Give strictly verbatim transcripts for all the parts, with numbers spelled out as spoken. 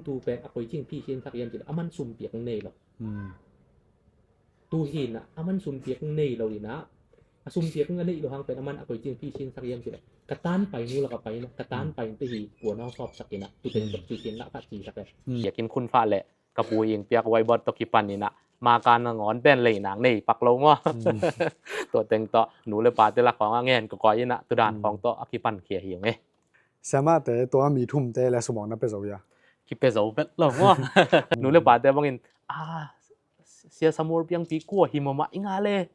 Tu pen a koi cing phi sin sak hiam cih leh, aman sum piak nei lo. Tu hi inah, aman sum piak nei lo inah, a sum piak a nei lo hang pen aman a koi cing phi sin sak hiam cih leh, ka tan pai nu la ka pai inah, ka tan pai te hi puan hong sawp sak inah, tu pen tok tu sin lah ka ci sak e. Piakin khun fa leh ka pu ing piak whiteboard tawh kipan inah, maka nangawn pen lei nang nei pak lo maw. Tua teng tawh nu le pate lak khawng a ngen ka koi inah, tu dan khawng tawh a kipan khia hi ung e. Siamahte tua mi thumte le sumawng na pia zo hia? Kipia zo vet lo maw. Nu le pate bangin, a, Sia Samuel piangpi kua hi mahmah i nga le.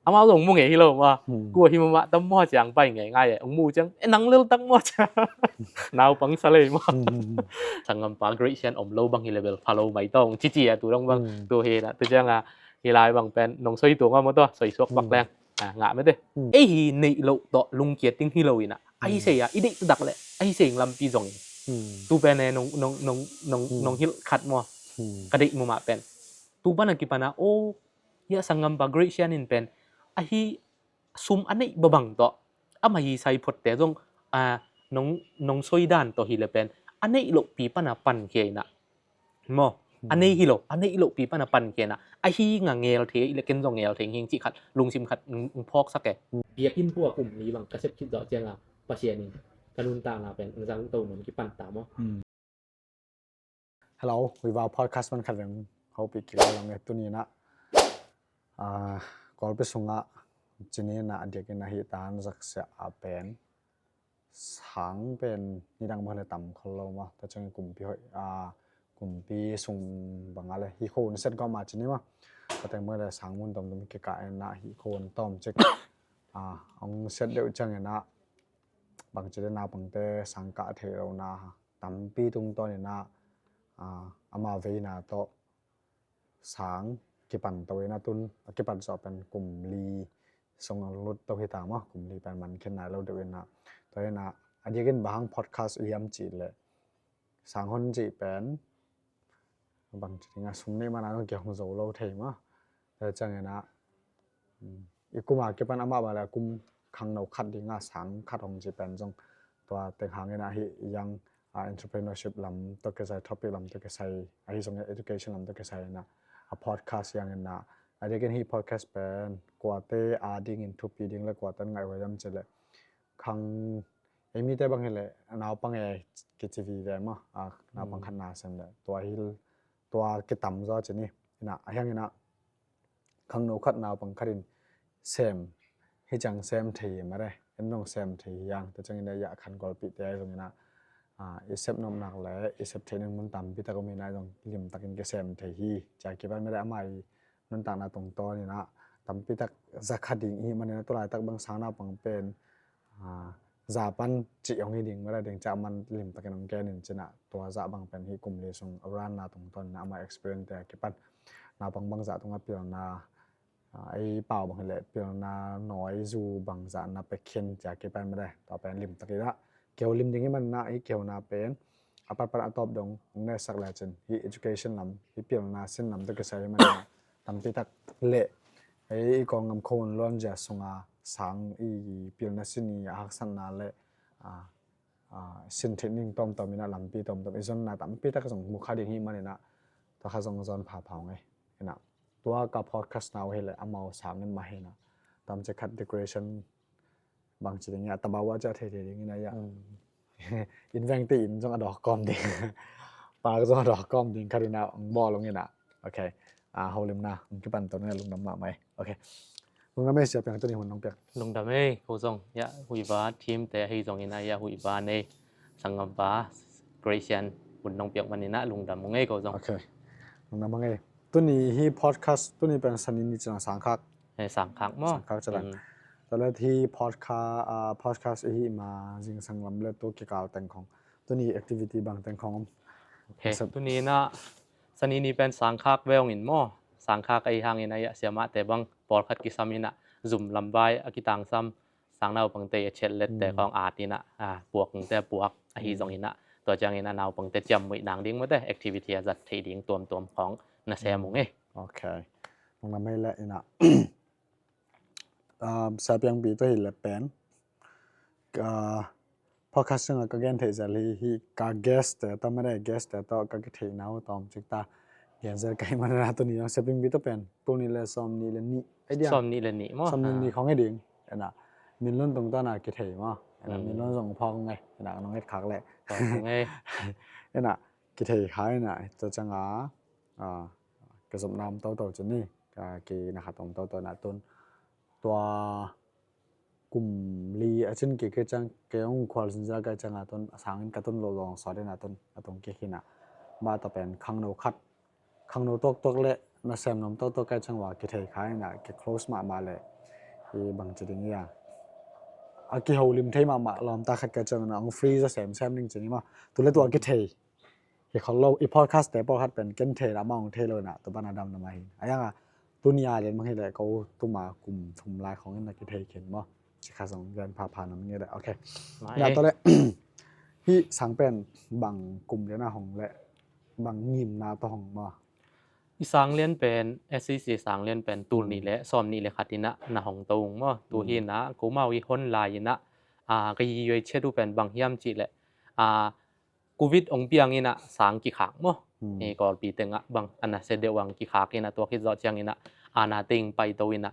Amau zong mu ngei hi lo maw. Kua hi mahmah tam maw ciang pai ngei ngai e. Ong mu ciang, e, nang lel tak maw ciang. Naupang sa lei maw. Sanggampa Gracian om lo bang hi le bel pha lo mai tawng cici a tu dong bang. Tu hi na, tu ciang a hi lai bang pen nong soi tung a maw tua, soi suak bak leng. A, ngah mete. Ei hi neih loh tawh lungkiat ding hi lo inah, ahi sei a i deih taktak leh ahi sei ing lampi zongin. Tu pen e nong, nong, nong, nong, nong hilh khat maw. Ka deih mumah pen tu pan a kipan a, o, hia sanggampa Gracian in pen ahi sum a neih babang tawh, ama hi sai photte zong, a, nong, nong soi dan tawh hi le pen a neih lohpi pan a pan khia inah. Maw, a nei hi lo, a neih lohpi pan a pan khia inah, ahi nga ngel thei, i le ken zong ngel thei hing cih khat, lungsim khat ng, ng phawk sak e. Biakinn pua kum ni bang ka sep khit zawh ciang a, Pasian in ka nuntakna pen ng zang to nong kipan ta maw. Hello, Huiva podcast man khat veng hopih kik lo nge tuni inah, a, Kawlpi sungah cini inah a diakin ahi tan zaksia a pen sang pen nidang bang le tam khol lo maw. Tua ciangin kumpi hoih, a, kumpi sung bang a le hi kho un set gawm a cini maw. Tua teng bang le sang mun tomtom kikah inah hi kho un tawm cik. A, ong set deuh ciang inah bang ci le naupangte sang kah theih lohna tampi tungtawn inah, a, ama veina tawh sang kipan to inah tun, a kipan zawh pen kum li sung a lut to hi ta maw, kum li pen man khin nai lo deuh inah. Tua inah, a diakin bang hang podcast i hiam cih leh, sang hon cih pen, bang ci ding a sum neih man a dong kihong zo lo thei maw. Tua ciang inah, i kum a kipan amah bang le a kum khangno khat ding a sang khat hong cih pen zong tua teng hang inah hi yang, a, entrepreneurship lam tawh kisai, topic lam tawh kisai, ahi zong education lam tawh kisai inah, a podcast yang inah, a diakin hi podcast pen kuate a dingin thupi ding le kuate ngaih huai lam ci le khang, ei mite bang hi le naupang e kici vive maw, a, naupang khat na sem le tua hi, tua kitam zaw cini inah, a hiang inah khangno khat naupang khat in sem hi ciang sem thei hi mare, en dong sem thei hi hang. Tua ciangin a yah khan Kawlpite ahi zong inah, a, i sep nopnak le i sep theih ning mun tampi tak om inah zong limtakin kisem thei hi. Cia kipan mare ama i nuntakna tungtawn inah tampi tak zakha ding i hih man inah tulaitak bang sang naupang pen, a, za pan cih hong hi ding mara ding ciah man limtakin hong gen in cinah tua zah bang pen hi kum li sung a ranna tungtawn inah ama experience te a kipan naupang bangzah tungah pilna, a, ei pau bang hileh pilna nawi zu bangzah na pekhin cia kipan mara tua pen limtak inah kiheu lim ding hi man inah hi kiheuna pen a patpat a tawp dong hong nesak lecin hi education lam hi pilna sin lam tawh kisai hi man inah tampi tak leh ei i kawlngam khawng luanzia sunga sang i pilna sin i a haksatna le, a, a, sin theih ning tawmtawm inah lampi tawmtawm i zonna tampi tak zong mu kha ding hi man inah tua kha zong zon phapha ung ei. Inah tua ka podcast na uh hileh amau sang in mah hi inah tamci khat decoration bang ci ding ia, tabawa cia thei thei ding inah ia. Inn veng te inn zong a dawk kawm ding. Park zong a dawk kawm ding khat inah ong bawl ung inah. Ok. A, holimna ong kipan to nge lungdam mahmah ei. Ok. Lungdam ei sia piang tuni hun nong piak. Lungdam ei ko zong ia Huiva team te ahi zong inah ia Huiva nei sanggampa Gracian hun nong piak man inah lungdam ung ei ko zong. Ok. Lungdam ung ei. Tuni hi podcast, tuni pen sani ni cinah sangkhak. He, sangkhak maw? Sangkhak cinah. Tua le hi podcast, a, podcast i hih ma zingsang lam le tua kikal teng khong tuni activity bang teng khong om? Ok. Tuni inah sani ni pen sangkhak ve ung in maw? Sangkhak ahi hang inah ia siamahte bang pawlkhat kisam inah zum lamvai a kitangsam sang naupangte a chet lette khong at inah, a, puak ungte a puak ahi zong inah tua ciang inah naupangte ciammuih nang ding mawte activity a zat theih ding tuamtuam khong na sem ung ei. Ok. Lungdam ei le inah, a, sia piangpi tawh hi le pen, a, podcast sungah ka gen theih zel hi, hi ka guest te tawh, mede guest te tawh ka kitheihna uh tawm cik ta gen zel ka hih manin ah tuni zong Siapingbi tawh pen tul nih le sawm nih le nih, ai diam? Sawm nih le nih maw? Sawm nih le nih khawng hi ding. Ena, Min Lun tungtawn a kithei maw? Ena, Min Lun zong phawk nge, ena, nong et khak leh. Phawk nge. Ena, kithei kha ena, tua ciang a, a, ka zopna om toto ci ni, ka kina khat om toto na tun. Tua kum li a cin kik kei ciang, kei hong khual sin zel kei ciang a tun, a sangin ka tun lo zong sawt in a tun, a tung kik hi na. Mah tawh pen khangno khat, khangno tuaktuak le nasem nuam tuaktuak kei ciang ua kithei kha in a, ki close mahmah le, i bangci ding ia, a kiholim thei mahmah lawmta khat kei ciang na, hong free zaw semsem ding ci ni maw. Tu le tua kithei hi khol lo, i podcast te pawlkhat pen ken thei lamah hong thei lo ina, tua pan a damdam ahi. A iang a, tuni a lian bang hi leh ko tuma kum thum lai khawng in na kithei khin maw? Ci kha zong gen phapha nam nge leh. Ok. Mai. Na tawh leh, hih sang pen bang kum lian a hong leh bang ngimna tawh hong maw? I sang lian pen, S C C sang lian pen tul nih le sawm nih le khat ina na hong to ung maw? Tu hi ina, ko mau i hon lai ina, a, ka i yoi chet uh pen bang hiam cih leh, a, Covid ong piang ina sang kikhak maw? I Kawlpi tengah bang a nasia deuh ang kikhak ina, tua khit zawh ciang ina, a, na teng paito ina,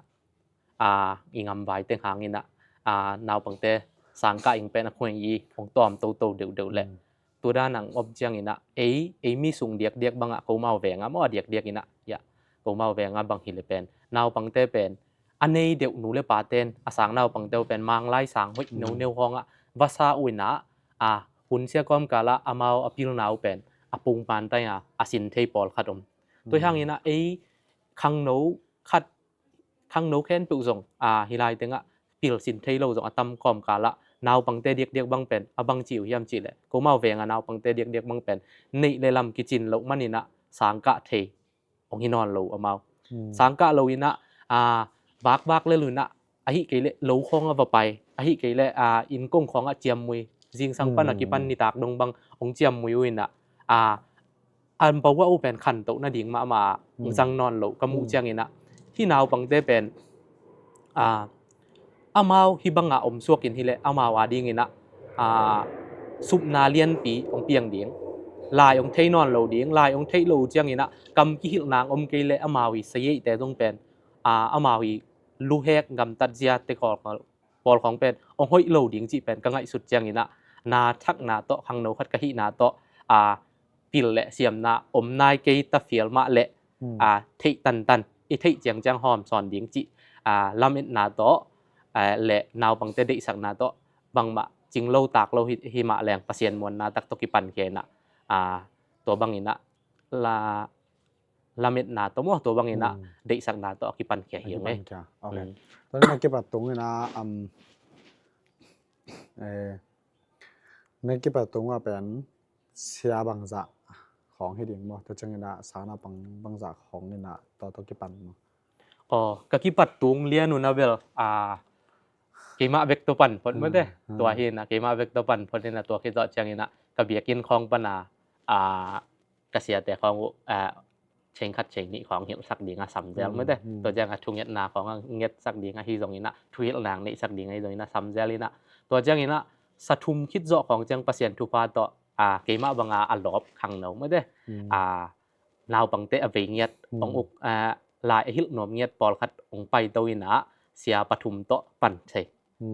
a, i ngamvai teng hang ina, a, naupangte sangkah ing pen a khuai i ong tawm toto deuhdeuh le. Tu dan ang om ciang ina, ei, ei mi sung diakdiak bangah ko mau venga maw a diakdiak ina, ia, ko mau venga bang hi le pen naupangte pen a nei deuh nu le paten a sang naupangte uh pen Manglai sang hoih neuneu hawngah vasa uh ina, a, hun sia kawmkalah amau a pilna uh pen a pung pantai a, a sin thei pawlkhat om. Tua hang ina ei khangno khat, khangno khenpeuh zong, a, hi lai tengah pil sin thei lo zong a tam kawmkalah naupangte diakdiak bang pen a bang ci uh hiam cih leh, ko mau venga naupangte diakdiak bang pen neih le lam kicin loh man ina sangkah thei ong hi nawn lo amau. Sangkah lo ina, a, vakvak le lu ina, ahi kei leh lo khawng a va pai, ahi kei leh, a, inn kong khawng a ciammui, zingsang pan a kipan nitak dong bang ong ciammui uh ina, a, an pau a uh pen khantoh nading mahmah ong zang nawn lo ka muh ciang ina, hih naupangte pen, a, amau hih banga om suak in hi leh amau a ding ina, a, supna lianpi ong piang ding, lai ong thei nawn lo ding, lai ong theih lo ciang ina kam kihilh nang om kei leh amau i sayeihte zong pen, a, amau i luhek gamtat ziate khawl, khawl, pawl khawng pen ong hoih lo ding cih pen ka ngaihsut ciang ina, na thakna tawh khangno khat ka hihna tawh, a, pil le siamna om nai kei ta fial mah le, a, theih tantan, i theih ciangciang hawm sawn ding cih, a, lametna tawh, a, le naupangte deihsakna tawh bangmah cing lo tak lo hi, hi mah leng Pasian muanna tak tawh kipan khia ina, a, tua bang ina la, lametna tawh maw, tua bang ina deihsakna tawh a kipan khia hi ung ei. Ok. Tua na kipat tung ina, am, eh, na kipat tung a pen sia bangzah khawng hi ding maw? Tua ciang ina sang naupang bangzah khawng ina tua tawh kipan maw? Aw, ka kipat tung lian uh na bel, a, keimah bek tawh pan phot mate. Tua hi ina keimah bek tawh pan phot ina tua khit zawh ciang ina ka biakinn khawng pan a, a, ka siate khawng uh, a, cheng khat cheng nih khawng hilhsak ding a samzel mate. Tua ciang a thungetna khawng a ngetsak ding ahi zong ina, thuhilhna neihsak ding ahi zong ina samzel ina. Tua ciang ina sa thum khit zawh khawng ciang Pasian thupha tawh, a, keimah banga a lawp khangno mate. A, naupangte a vei ngiat ong uk, a, lai a hilh nuam ngiat pawlkhat ong paito ina sia pathum tawh pan thei.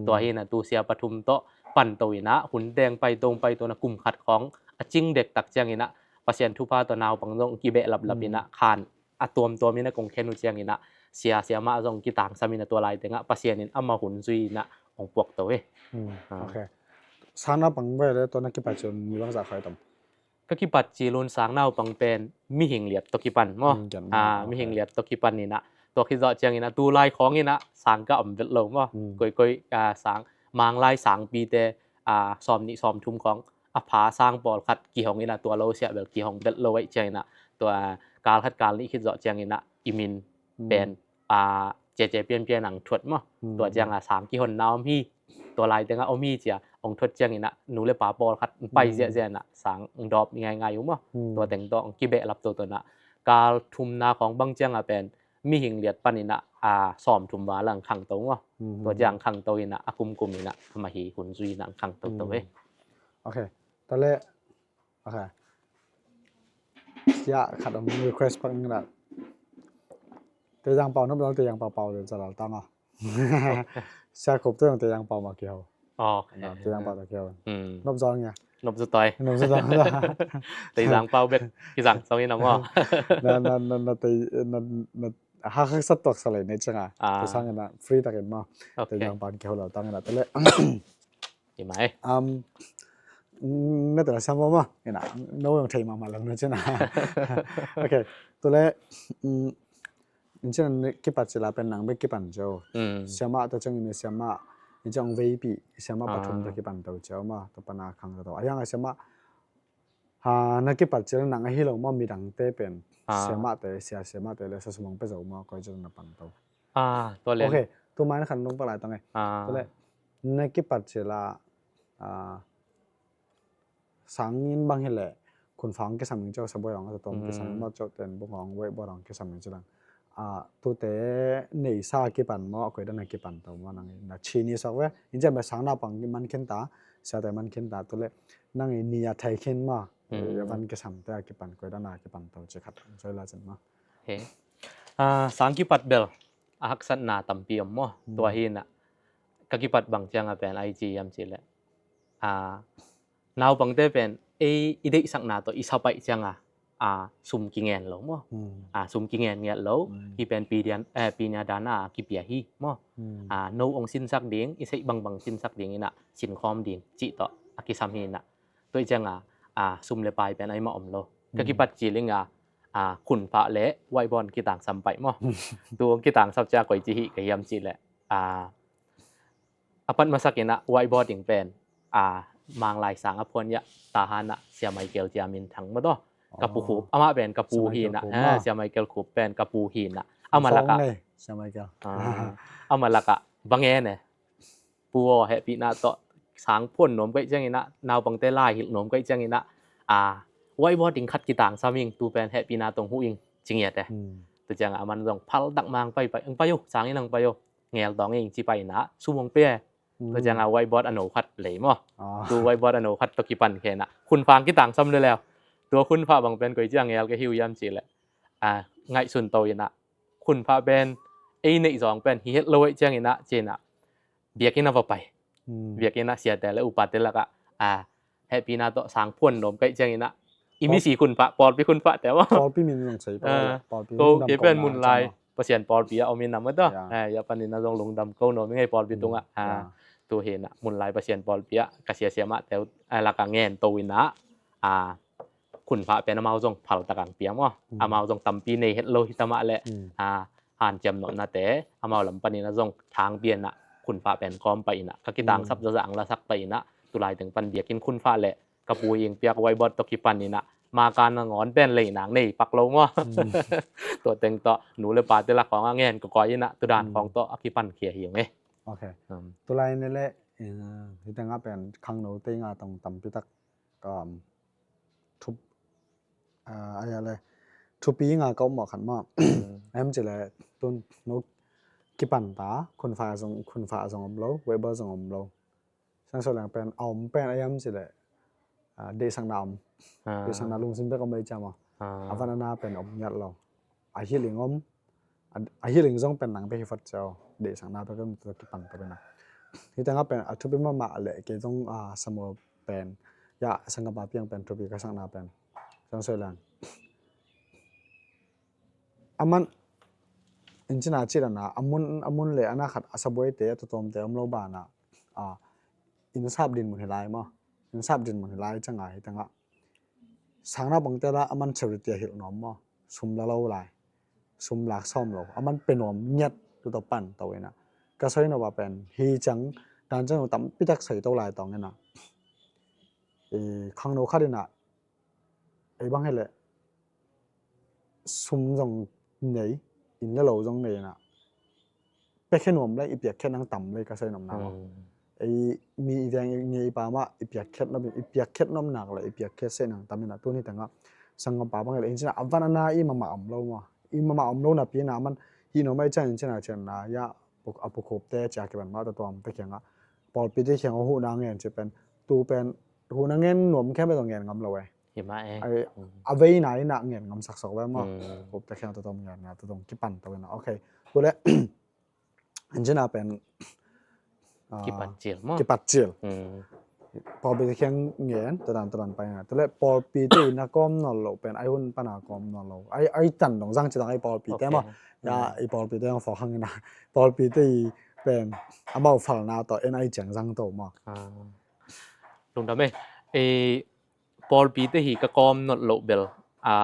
Tua hi ina tu sia pathum tawh panto ina hun teng paito, paito na kum khat khawng a cing dektak ciang ina Pasian thupha tawh naupang zong kibehlaplap ina khan a tuamtuam ina kong khen uh ciang ina sia, sia mah zong kitangsam ina tua lai tengah Pasian in ama hun zui ina ong puakto hi. Ok. Sang naupang vei le tua na kipat ciang mi bangzah khawng hi tam? Ka kipat cil un sang naupang pen mihing liat tawh kipan maw? A, mihing liat tawh kipan ina tua khit zawh ciang ina tu lai khawng ina sang ka om vet lo maw? Koikoi, a, sang, Manglai sangpite, a, sawm nih sawm thum khawng a pha sang pawlkhat kihong ina tua lo siah bel kihong vet lo aih ciang ina tua kal khat kal nih khit zawh ciang ina i min pen, a, cece pianpian ang thuat maw? Tua ciang a sang kihonna om hi. Tua lai tengah om hi cia ong thuat ciang ina nu le pa pawlkhat pai ziahziah ina sang dawp ngaingai uh maw? Tua teng tawh ong kibehlap toto ina kal thumna khawng bang ciang a pen mihing liat pan ina, a, sawm thum val ang khangto maw? Tua ciang khangto ina a kumkum ina ama hi hun zui ina ang khangtoto hi. Ok. Tua leh, ok, sia khat om request pak ning la. Te Zangpau nop zong Te Zangpau pau le za lal tang a. Sia Khup te zong Te Zangpau ma kiho. Ok. Te Zangpau ta kiho. Nop zong nia. Nop za toi. Nop za toi. Te Zangpau bek kizang song in a maw. Na na na na te na na ha khak sat tuak sa lei nei ciang a. Te sang in a free takin maw. Te Zangpau kiho lal tang in a te leh. Hi mai. Um, na te la siam maw maw. Ina, no yong thei mahmah lo na cina. Ok. Tua leh, um, in cina kipat cila pen nang bek kipan jo. Siamah tua ciang in siamah, in ciang veipi, siamah pathum ta kipan to jo maw. Tua pana khang to. A hiang a siamah, ha, na kipat cila nang ahi lo maw midang te pen. Siamah te, sia siamah te le sa sumang pe zo maw koi jo na pan to. Ah, tua leh. Ok, tua mai na khan nung palai tang e. Tua leh, na kipat cila, ah, sangin bang hileh, khunfa hong kisam ning ciau, sabuai hong, a tom kisam ning maw ciau, ten bung hong, wei bua hong kisam ning cilang. Ah, tute neisa kipan maw, a koi dan a kipan to maw, nang na chini sok ve, in ciang be sang na pang man khin ta, sia te man khin ta, tua leh, nang i ni a thai khin maw, ya van kisam te a kipan, koi dan a kipan to, ci khat, soi la cin maw. He. Ah, sang kipat bel a haksatna tampi om maw. Tua hi na ka kipat bang ciang a pen ai ci hiam ci leh. Ah, naupangte pen ei i deihsakna tawh i sapaih ciang a, ah, sum kingen lo maw. Ah, sum kingen ngiat lo. Hi pen pidian, eh, pinia dana a kipia hi maw. Ah, no ong sinsak ding, i seih bangbang sinsak ding in a sinkhawm ding cih tawh a kisam hi na. Tua hi ciang a, ah, sum le pai pen ai mah om lo. Ka kipat cil ing a, ah, khunfa le whiteboard kitangsam paih maw. Tu ong kitangsap cia koi ci hi ka hiam ci leh. Ah, a pat masak in a whiteboard ing pen, ah, Manglai sang a phuan ya, Tahan a Sia Michael cia min thang maw taw. Ka pu Khup, amah pen ka pu hi na, Sia Michael Khup pen ka pu hi na. Amah lak a. Sia Michael. Ah, amah lak a. Bang e ne. Pu aw hehpihna tawh sang phuan nuam kaih ciang in a, naupangte lai hilh nuam kaih ciang in a, ah, whiteboard ing khat kitangsam ing, tu pen hehpihna tawh huh ing, ci ngiat e. Tu ciang a man zong phal tak mang pai pai, ang pai uh, sang in ang pai uh, ngel tawng ing ci pai in a, sum ong pe e. Tu ciang a whiteboard a no khat lei maw. Tu whiteboard a no khat tawh kipan khe in a, khunfa kitangsam le leu. Tua khunfa bang pen koi ciang ngel ka hi uh hiam ci leh. Ah, ngaihsun to in a, khunfa pen ei neih zawng pen hi het lo aih ciang in a, ci in a, biakinn a va pai. Biakinn a siate le upate lak a, ah, hehpihna tawh sang phuan nuam kaih ciang in a, i misi khunfa, pawlpi khunfa te maw. Pawlpi min zong sei pawlpi. Ko kei pen Munlai Pasian pawlpi a om in a maw taw. Ya pan in a zong lungdam ko nuam ing ei pawlpi tung a. Tu hi na Munlai Pasian pawlpi a ka sia siamah te uh, ah, lak a ngen to in a, ah, khunfa pen amau zong phal tak ang piang maw. Amau zong tampi nei het lo hi ta mah leh, ah, hanciam nopnate amau lam panin a zong thang pia in a, khunfa pen kawm pai in a, ka kitangsap zaza ang lasak pai in a, tulai teng pan biakinn khunfa le ka pu ing piak whiteboard tawh kipan in a, maka nangawn pen lei nang nei pak lo maw. Tua teng tawh nu le pate lak khawng a ngen kawkawi in a, tudan khawng tawh a kipan khia hi ung e. Ok. Tulai ni le, eh, hi teng a pen khangno te nga tong tampi tak, um, thup, ah, ai a le, thupi nga ka um mawh khat maw. Em ci le, tun no kipan ta, khunfa zong, khunfa zong om lo, whiteboard zong om lo. Sang so leng pen, a om pen, ai em ci le, ah, deihsakna om. Deihsakna lungsim bek om ei ciam maw. A van a na pen om ngiat lo. A hi ling om, a, a hi ling zong pen nang bek hi fat ciau, deihsakna bek om tua kipan ta pen a. Hi teng a pen a thupi mahmah le kei zong, ah, Samuel pen, ya, sangkapa piang pen thupi ka sakna pen. Sang soi lang. A man, in cina ci dan a, a mun, a mun le a na khat a sabuaite, a tuatawmte om lo ban a, ah, inn sap din mun hi lai maw. Inn sap din mun hi lai ciang a hi teng a. Sang naupangte la a man charity a hilh nuam maw. Sum la lo lai. Sum lak sawm lo. A man pe nuam ngiat tu tawh pan to in a. Ka soi nop a pen hi ciang, dan ciang tampi tak soi to lai tawng in a. Eh, khangno khat in a. Ei bang hi leh. Sum zong nei, inn le lo zong nei in a. Piakkhiat nuam le, i piakkhiat nang tam le ka soi nopna maw. Ei mi i veng i ngei i pa mah, i piakkhiat nop, i piakkhiat nop nak le, i piakkhiat seh nang tam in a tuni teng a. Sangkapa bang le, in cina a van a na i mahmah om lo maw. I mahmah om lo napi na man, hi nuam ei ciang in cina cian na, ya, a pu Khup te cia kiban mah tua tuam te kiang a. Pawlpi te kiang a huh na ngen ci pen, tu pen, hun a ngen nuam khempeuh zong ngen ngam lo e. Hi mah e. Ai, a veina in ah ngen ngam sak suak ve maw. Khup te khempeuh tawh ngen na tawh kipan to in ah. Ok. Tule en cin ah pen, ah, kipat cil maw. Kipat cil. Pawlpi te kiang ngen, tua dan, tua dan pai na. Tule pawlpi te in a kawm nawn lo pen, ai hun pan a kawm nawn lo. Ai, ai tan dong zang ci dang ai pawlpi te maw. Ya, i pawlpi te dong fawk hang in ah. Pawlpi te i pen, amau falna tawh en ai ciang zang to maw. Lungdam e. E, pawlpi te hi ka kawm nawn loh bel, a,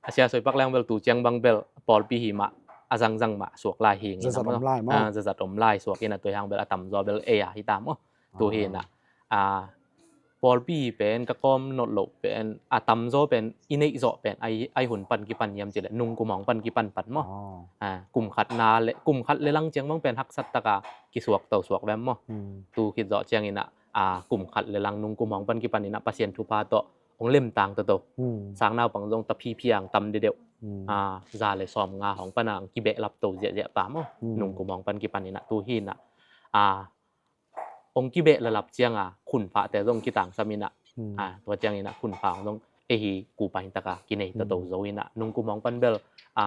a sia soi pak leng bel tu ciang bang bel pawlpi hi mah, a zangzang mah suak lai hi ngin. Zazat om lai maw. A, zazat om lai suak in a, tua hang bel a tamzaw bel ei a hi ta maw. Tu hi na, a, pawlpi hi pen ka kawm nawn loh pen a tamzaw pen i neih zawh pen ai, ai hun pan kipan hiam ci leh nung kum hong pan kipan pan maw. A, kum khat na le, kum khat le lang ciang bang pen haksat taka kisuak to suak vem maw. Tu khit zawh ciang in ah, a, kum khat le lang nung kum hong pan kipan in ah Pasian thupha tawh hong lemtang toto. Sang naupang zong ta phiphiang tam dedeuh. A, za le sawm nga hong pan a hong kibehlap to ziahziah ta maw. Nung kum hong pan kipan in ah tu hi na, a, hong kibeh lalap ciang a khunphah te zong kitangsam in ah. A, tua ciang in ah khunphah hong zong ei hi kupaing taka kinei toto zo in ah nung kum hong pan bel, a,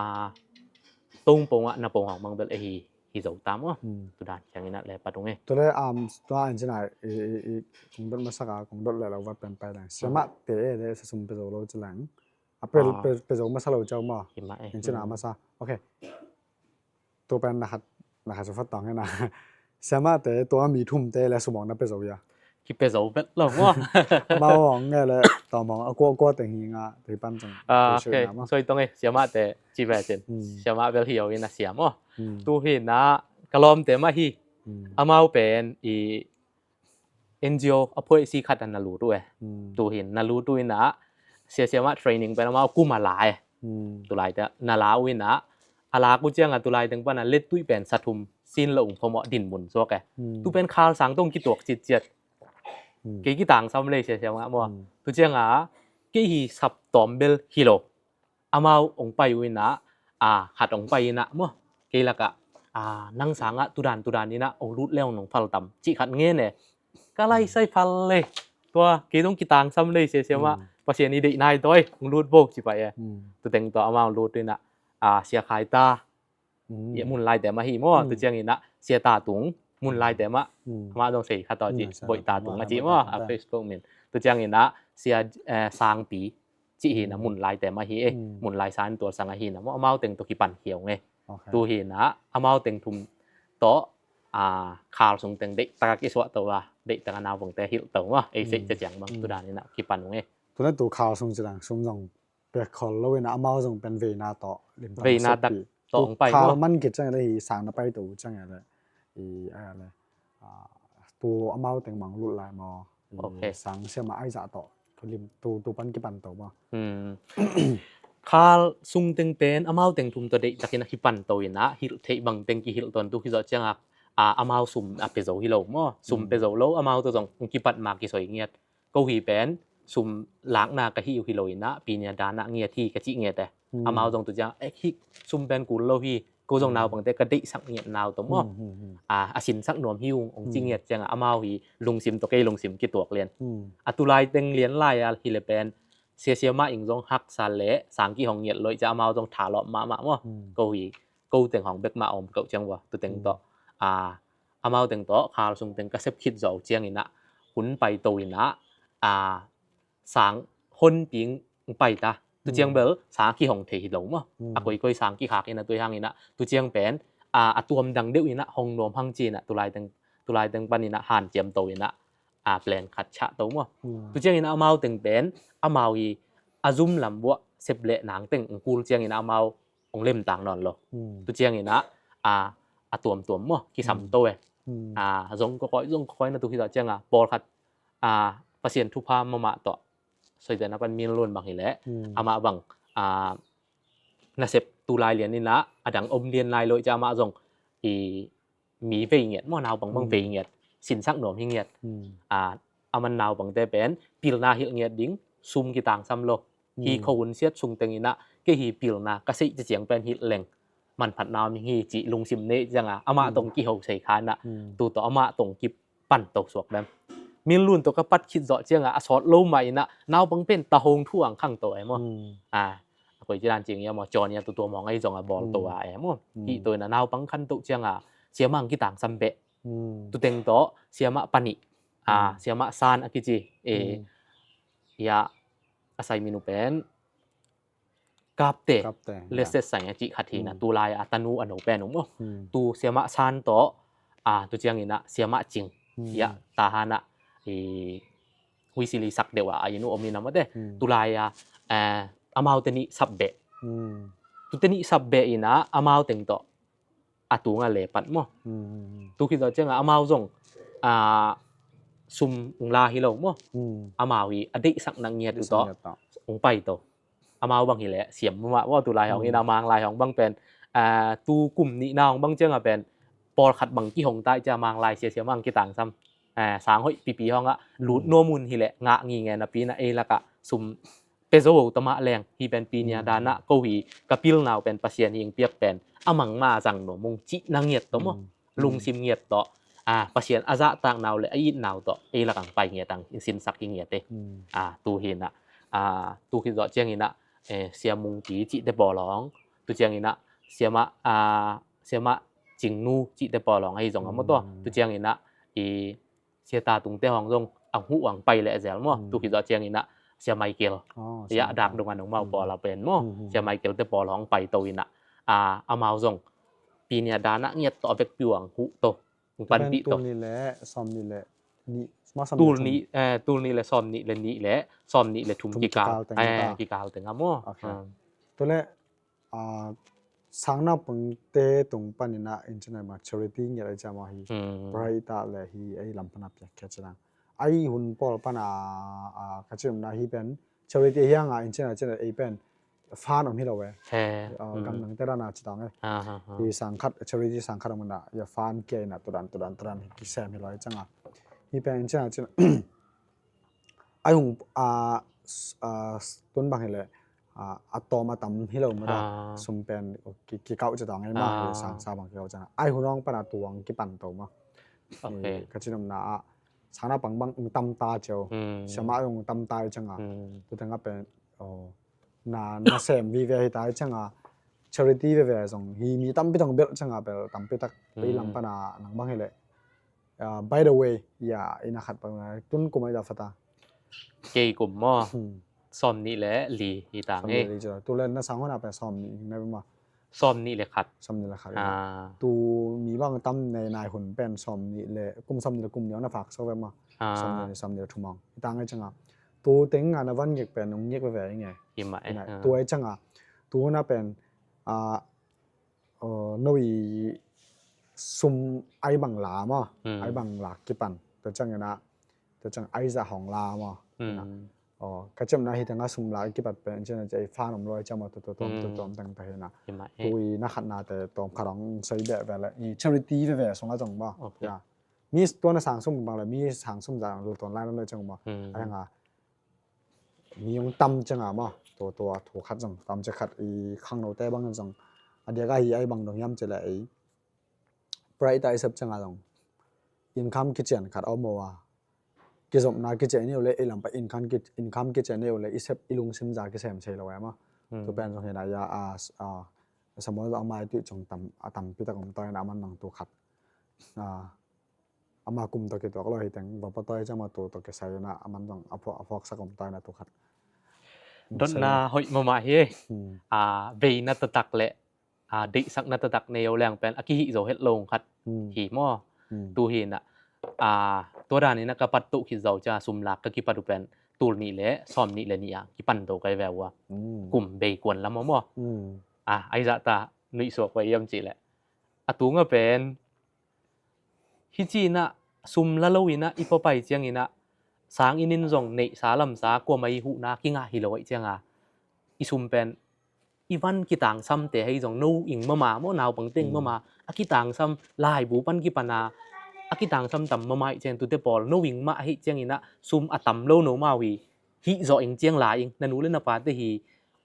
tong pong ah na pong hong bang bel ei hi hi zo ta maw. Tu dan ciang in ah le pat ung e. Tule, um, tua en cin ah i, i, i, kong dot masak a, kong dot le lo vat pen pai leng. Siamah te e, le sa sum pe zo lo ci leng. A pe, pe, pe zo masa lo ciau maw. Hi mah e. En cin ah masa. Ok. Tu pen na khat, na khat su fat tawng hi na. Siamah te tua mi thum te le sum hong na pe zo ya. Kipe zo bet lo maw. Mau hong nge le tawm hong a kua kua teng hi nga te pan cang. A, ok. Soi tawng e, siamah te ci ve cin. Siamah bel hi o in a siam aw. Tu hi na ka lawmte mah hi. Amau pen i N G O a phuaisi khat a na lut uh e. Tu hi na lut uh in ah sia siamah training pen amau kum a la e. Tulai te na la uh in ah a lak uh ciang a tulai teng pan a lettuih pen sa thum sin lo ung phamawh din mun suak e. Tu pen khal sang tong kituak citciat. Kei kitangsam lei sia siamah maw. Tu ciang a kei hi sap tawm bel hi lo. Amau hong pai uh in ah, a, khat hong pai in ah maw. Kei lakah, a, nang sangah tudan tudan in ah hong lut le hong nong phal tam cih khat ngen e. Ka lai sai phal le. Tua kei dong kitangsam le sia siamah. Pasian i deih nai tawi hong lut bo ci pai e. Tu teng tua amau hong lut in ah, a, sia khai ta. Mun lai te mah hi maw. Tu ciang in ah sia ta tung mun lai te mah. Amah dong sei kha taw ci boih ta tung a ci maw. A Facebook min. Tu ciang in ah sia, eh, sangpi cih hi na mun lai te mah hi e. Mun lai san tual sang a hi na maw. Amau teng tawh kipan hiau nge. Tu hi na amau teng thum tawh, a, khal sung teng deih taka kisuah to a, deih taka naupang te hilh to maw. Ei sei ciang bang tudan in ah kipan nge. Tu na tu khal sung ci dang sum zong pek khol lo in ah amau zong pen veina tawh limtang veina tak tawh hong pai maw. Khal man kit ciang le hi sang na pai to ciang le i, a le, a, tu amau teng mang lut lai maw. Ok. Sang siamah ai zah tawh lim tu, tu pan kipan to maw. Khal sung teng pen amau teng thum tawh deih takin a kipan to in ah hilh theih bang teng kihilh ton tu hi zawh ciang a, a, amau sum a pe zo hi lo maw. Sum pe zo lo amau tawh zong kipat ma kisoi ngiat. Ko hi pen sum lakna ka hi uh hi lo in ah pinia dan ah ngiat hi ka cih ngiat e. Amau zong tu ciang, eh, hi sum pen kul lo hi. Ko zong naupangte ka deihsak ngiat nau tawh maw. A, a sinsak nuam hi ung hong cih ngiat ciang a amau hi lungsim tawh kei lungsim kituak lian. A tulai teng lian lai a hi le pen sia siamah ing zong haksa le sang kihong ngiat lo i ciang amau zong thalawp mahmah maw. Ko hi ko teng hong bek mah om ko ciang ua tu teng tawh, a, amau teng tawh khal sung teng ka sep khit zo ciang in ah hun pai to in ah, a, sang hon ping pai ta. Tu ciang bel sang kihong thei hi lo maw. A koi koi sang kikhak in ah tu hang in ah tu ciang pen, a, a tuam dang deuh in ah hong nuam hang ci in ah tulai teng, tulai teng pan in ah hanciam to in ah, a, plan khat chah to maw. Tu ciang in ah amau teng pen amau i a zum lam buah sep le nang teng kul ciang in ah amau hong lemtang nawn lo. Tu ciang in ah, a, a tuamtuam maw kisam to e. A, zong kawkawi, zong kawkawi na tu hi zawh ciang a pawlkhat, a, Pasian thupha mahmah tawh soite na pan min lun bang hi leh amah bang, a, nasep tu lai lian in ah a dang om lian lai lo i ciang amah zong i mi vei ngiat maw, naupang bang vei ngiat, sinsak nuam hi ngiat. A, aman naupangte pen pilna hilh ngiat ding sum kitangsam lo. Hi kho hun siat sung teng in ah kei hi pilna ka seih ciang pen hilh leng manphatna om hi cih lungsim nei ciang a amah tong kiho sei kha in ah tu tawh amah tong kipan to suak dem. Min Lun tawh ka pat khit zawh ciangah a sawt lo mah inah naupang pen tahong thu ang khang to e maw. A, a koi ci dan cing ia maw, cawn ia tutua mawng ahi zong a bawl to a e maw. Hih to inah naupang khan to ciangah siamah ang kitangsam beh. Tuteng tawh siamah panih, a, siamah san a kici e. Ia a sai minu pen Kapte, Kapte, Leset Sai a cih khat hi na, tulai a tanu a no pen um maw. Tu siamah san tawh, a, tu cianginah siamah cing. Ia tahanah i huisili sak deuh a a inn uh om hi na mawte. Tulai a, eh, amaute nih sap beh. Tute nih sap beh inah amau teng tawh a tunga lepat maw. Tu khit zawh ciangah amau zong, a, sum ung la hi lo maw. Amau i a deihsak nak ngiat uh tawh ung pai to. Amau bang hileh siam mumah maw, tulai hong inah Manglai hong bang pen, a, tu kum nihna hong bang ciangah pen pawlkhat bang kihong tai cia Manglai sia siamah ang kitangsam. A, sang hoih pipi hongah lut nuam un hileh ngah ngi nge napi na ei lakah sum pe zo o tamah leng hi pen pinia danah ko hi ka pilnau pen Pasian hi ing piak pen a mangma zang nuam ung cih na ngiat tawh maw. Lungsim ngiat tawh, a, Pasian a zahtaknau le a itnau tawh ei lakang pai ngiat ang in sinsak i ngiat e. A, tu hinah, a, tu khit zawh cianginah, e, siamungpi cihte pawl hong, tu cianginah siamah, a, siamah cingnu cihte pawl hong ahi zong a maw tawh. Tu cianginah i sia ta tungte hong zong ang huh ang pai leh zel maw. Tu khit zawh cianginah sia Michael. Ia dak dong a nong mau pawl a pen maw. Sia Michael te pawl hong pai to inah, a, amau zong pinia danah ngiat tawh a vekpi uh ang huh to. Hong panpih to. Tul nih le sawm nih le nih, ma sawm tul nih le thum. Tul nih, eh, tul nih le sawm nih le nih le sawm nih le thum kikal, kikal teng, eh, ta kikal teng a maw. Tu le, a, sang naupangte tung paninah in cina ma charity ngiat ai cia maw hi. Pray ta le hi ei lam pana piak khia cina. Ai hun pawl pana, a, ka cimna hi pen charity hianga in cina cina ei pen fan om hi lo e. He. A, gamdang te dana ci tang e. Hi sang khat, charity sang khat om na, ia fan kia ina tudan, tudan, tudan kisem hi lo e canga. Hi pen in cina cina. Ai hung, a, tun bang hi le, a, a tawm a tam hi lo ma da. Sum pen ki, kikau ci tang e ma, hi sang sa bang kikau cina. Ai hun ong pana tuang kipan to ma. Ka cinom na a, sang na pang bang ung tam ta cio. Siama ung tam ta i canga. Tu tenga pen, o, na, na sem vive hi ta i canga. Charity veve zong hi mi tampi tong bel canga bel tampi tak pei lam pana nang bang hi le. A, by the way, ia, ina khat pang na tun kum ai da fata. Kei kum maw. Sawm nih le li hi ta nge. Tu le na sang hona pen sawm nih na maw. Sawm nih le khat. Sawm nih le khat. Tu mi bang tam nei nai hun pen sawm nih le kum sawm nih le kum niang na fak so ve maw. Sawm nih le, sawm nih le thum ang. Hi ta nge canga. Tu teng nga na van ngek pen ung ngek veve nge. Ima e. Tu ai canga. Tu na pen, a, no i sum ai bang la maw. Ai bang la kipan. Tu cangina. Tu cang ai za hong la maw. Ka cemna hi tanga sum la kipat pen cina cai fan om loi cama tu tu tuam tu tuam tang ta hina. Ima e. Tui na khat na te tuam khat ong soi beh ve le i charity veve song a zong maw. Mi tua na sang sum bang le mi sang sum za lu tuan lai na loi cang maw. Ai nga mi ong tam canga maw. Tua tua thu khat zong tam ca khat i khang no te bang zong. A diaka hi ai bang dong hiam ci le ei. Pray ta i sep canga zong. Income kician khat om maw a. Kizopna kician ni u le, i lampa income ki, income kician ni u le, i sep i lungsim za kisem sei lo e maw. Tu pen zong hina ia, a, a, Samuel zong a mai tui cong tam, a tampi tak om toi na a man nang tu khat. A, ama kum tawh kituak lo hi teng, va pa toi cama tu tawh kisai na, a man zong a phuak, a phuak sak om toi na tu khat. Dotna hoih mama hi, a, veina tatak le, a, deihsakna taktak nei o leng pen a kihih zo het lo khat hi maw. Tu hi na, a, tua dan ina ka pat tuh khit zo cia sum lak ka kipat uh pen tul nih le sawm nih le nih a kipan to kai ve ua. Kum bei kuan lam maw. A, ai zah ta nuih suak ua iam cih le. A tunga pen hi ci ina sum la lo ina i papai ciang ina sang inin zong neihsa lamsa kuamah i huhna kingah hi lo aih cianga i sum pen i van kitangsamte hei zong no ing mama maw, naupang teng mama, a kitangsam laibu pan kipana a kitangsam tam mama ih ciang tute pawl no ing mah hei ciang ina sum a tam lo no mau hi. Hih zawh ing ciang la ing, na nu le na pate hi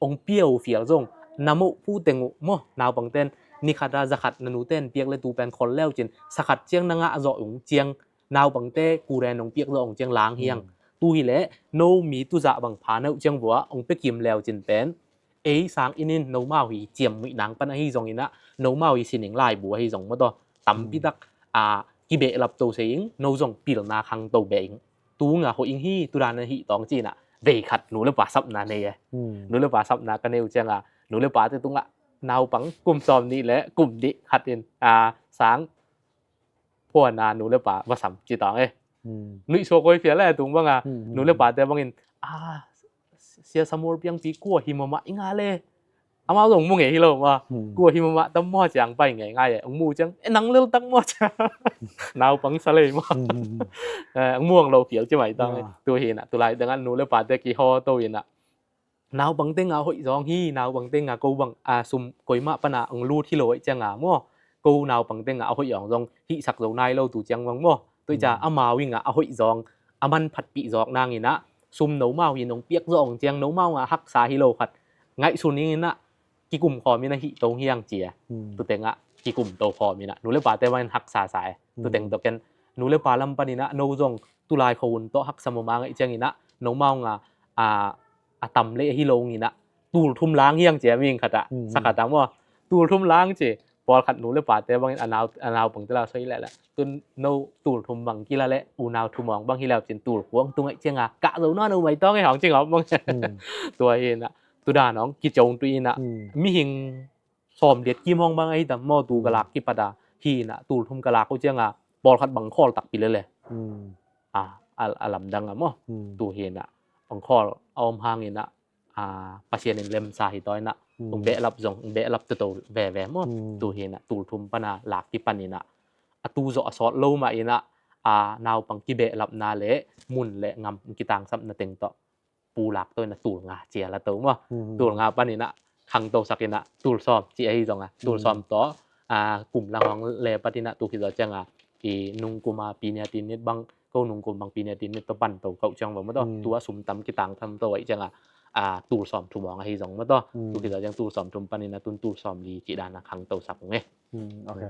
ong pia uh fial zong na moh pu teng uh maw, naupang ten ni khata za khat na nu ten piak le tu pen khol leu cin sa khat ciang na ngah zawh ung ciang naupangte kure nong piak zawh ong ciang lang hiang. Tu hileh no mi tuzah bang pha neuh ciang vua ong pia kim leu cin pen ei sang in in nomau hi ciammuih nang pan ahi zong inah, nomau hi sining laibu ahi zong mawtaw tampi tak a kibehlap to sei ing, no zong pilna khang to beh ing. Tunga hoih ing hi, tudan ahi tawng cinah vei khat nu le pa sapna nei e. Nu le pa sapna ka neu cianga nu le pate tungah naupang kum sawm nih le kum nih khat in a sang phuana nu le pa va sam ci tawng e. Nuih suak koi fial e tung banga nu le pate bangin a sia Samuel piangpi kua hi mama i nga le. Amau zong mu ngei hi lo ma. Kua hi mama tam maw ciang pai ngei ngai e. Ang mu ciang e nang lel tak maw ciang. Naupang sa lei maw. Ang muang lo fial ci mai tang e. Tu hi na tu lai dang an nu le pate ki ho to hi na. Naupang tenga hoih zawng hi, naupang tenga ko bang a sum koima pana ang lut hi lo e cianga maw. Ko naupang tenga a hoih zawng zong hihsak zo nai lo tu ciang bang maw. Tuica amau inga a hoih zawng a man phatpih zawk nang inah sum nomau hi nong piak zawng ciang nomau nga haksa hi lo khat ngaihsun inginah kikum khawm inah hih tong hiang cia. Tutengah kikum to khawm inah nu le pate man haksa sa e. Tuteng to ken nu le pa lam paninah no zong tulai khawun tawh haksa mama ngaih cianginah nomau nga a a tam le hi lo nginah tul thum lang hiang cia ming khatah sa khatah maw. Tul thum lang ci pawlkhat nu le pate bangin a nau a naupang tela soi leh leh tun no tul thum bang kila le unau thumawng bang hi leu cin tul kuang tungaih cianga kah zo na no mai tawng e hawng cing hawm bang. Tua hi na tudan hawng kicong tu inah mihing sawm liat kim hawng bang ahi tam maw tu kalak kipata hi na tul thum kalak uh cianga pawlkhat bang khawl takpi lele. A lamdang a maw tu hi na bang khawl a om hang inah Pasian in lemsa hi taw inah ung behlap zong ung behlap toto veve maw. Tu hi na tul thum pana lak kipan inah a tu zawh a sawt lo mah inah a naupang kibehlapna le mun le ngam kitangsapna teng tawh pulak to inah tul nga cia la to maw. Tul nga pan inah khangtosak inah tul sawm ci ahi zonga tul sawm tawh kum lang hong le pat inah tu khit zawh cianga i nungkuma pinia tinit bang ko nungkum bang pinia tinit tawh pan to kauh ciang va maw tawh tua sum tam kitang tham to ahi cianga tul sawm thum hong ahi zong maw tawh tu khit zawh ciang tul sawm thum pan inah tun tul sawm li ci dana khangtosak ung e. Ok.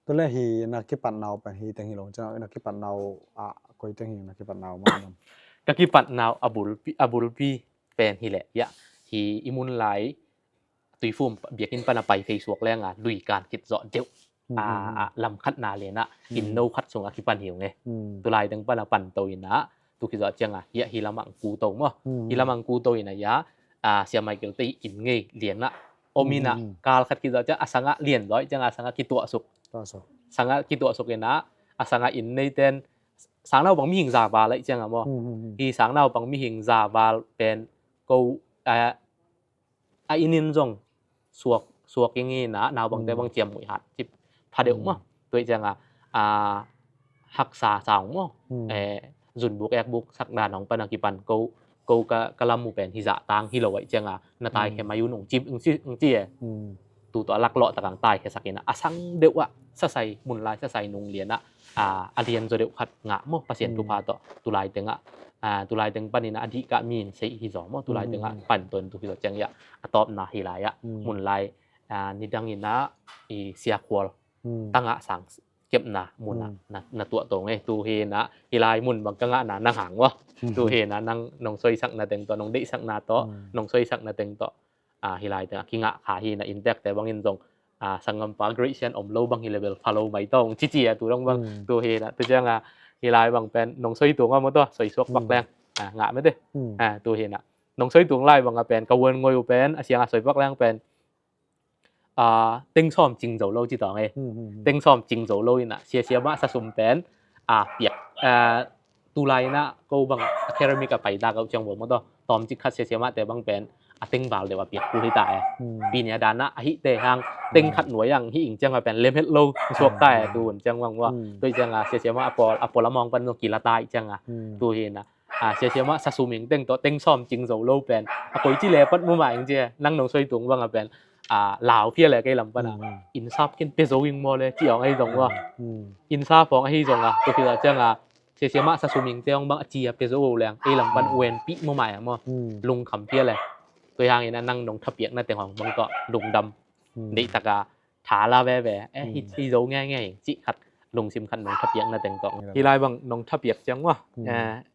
Tule hi na kipatnau pen hi teng hi lo ciang na kipatnau a koi teng hi na kipatnau ma nam. Ka kipatnau a bulpi a bulpi pen hi leh ya hi i mun lai tuifum biakin pana pai thei suak lenga lui kan khit zawh deuh a lam khatna lenah inn no khat sungah kipan hi ung e. Tulai teng pana pan to inah tu khit zawh cianga hiah hi lamah ang ku to maw. Hi lamah ang ku to inah ya a sia Michael te inn ngei lianah om inah kal khat khit zawh ciang a sangah lian zawh cianga a sangah kituahsuk. Sangah kituahsuk inah a sangah inn neiten sang naupang mihing za val aih cianga maw. Hi sang naupang mihing za val pen ko a inn in zong suak suak ing inah naupangte bang ciammuih hat cip pha deuh maw. Tuih cianga a haksa saung maw. Zunbuk ekbuk sak dan hong pana kipan ko ko ka ka lam uh pen hi zah tang hi lo aih cianga na tai khe mai un ung ci ung ci ung ci e. Tu tawh a laklawh takang tai khe sak inah a sang deuh ah sasai mun lai sasai nung lianah a lian zaw deuh khat ngah maw Pasian thupha tawh tulai tengah tulai teng pan inah a dihkah mi in sei hi zaw maw tulai tengah pan to in tu hi zaw ciang iah a tawpna hi lai ah mun lai nidang inah i siakhual tangah sang kepna munah na tuah to ngei tu hi inah hi lai mun bang ka ngahna nang hang maw. Tu hi inah nang nong soisakna teng tawh nong deihsakna tawh nong soisakna teng tawh hi lai tengah kingah kha hi inah inntekte bangin zong sanggampa Gracian om lo bang hi le bel pha lo mai tawng cici a tu dong bang tu hi inah tu cianga hi lai bang pen nong soi tung a maw tawh soi suak bak leng ngah mete. Tu hi inah nong soi tung lai bang a pen ka uan ngoi uh pen a sianga soi bak leng pen teng sawm cing zo lo ci tawng e. Teng sawm cing zo lo inah sia sia mah sasum pen a piak tulai inah ko bang academic a paita kauh ciang bo maw tawh tawmcik khat sia sia mahte bang pen a teng val deuh a piak kul hi ta e. Pinia danah a hihte hang teng khat nuai ang hih ing ciang a pen lem het lo suak ta e tu un ciang bang maw. Tuih cianga sia sia mah a pawl a pawl a mawng pan zong kila ta ih cianga tu hi inah sia sia mah sasum ing teng tawh teng sawm cing zo lo pen a koi ci le pat mu mah ing cia nang nong soi tung bang a pen lau phia le kei lam pana insap kin pe zo ing maw le ci awng ahi zong maw. Insap awng ahi zonga tu khit zawh cianga sia sia mah sasum ing te awng bang a ci a pe zo lo leng ei lam pan uenpih maw mai a maw. Lungkham phia le tuih hang inah nang nong thapiakna teng hong bang tawh lungdam deihtaka tha la veve e hi zo ngenge cih khat lungsim khat nong thapiakna teng tawh. Hi lai bang nong thapiak ciang maw,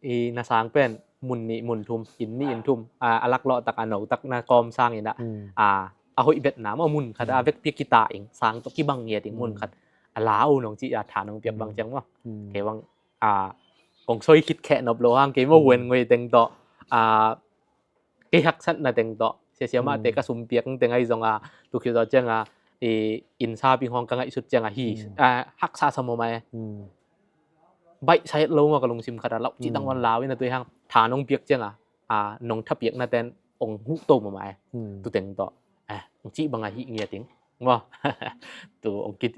i na sang pen mun nih mun thum, inn nih inn thum, a laklawh tak a no tak na kawm sang in ah, a hoih betna maw, mun khat a vekpi a kita ing, sang tawh kibang ngiat ing, mun khat a lau nong ci a tha nong piak bang ciang maw. Kei bang kong soi khit kheh nop lo hang kei maw, wen ngoi teng tawh, kei haksatna teng tawh, sia sia mahte ka sumpiak teng ahi zong a, tu khit zawh ciang a, i inn sa ping hong ka ngaihsut ciang a hi, haksa sa maw mai. Baih sa het lo maw, ka lungsim khat a lauh cih tang wan lau in a, tu i hang tha nong piak ciang a, nong thapiakna ten ong huh to maw mai. Tu teng tawh ong cih bang a hih ngiat ing maw. Tu ong kit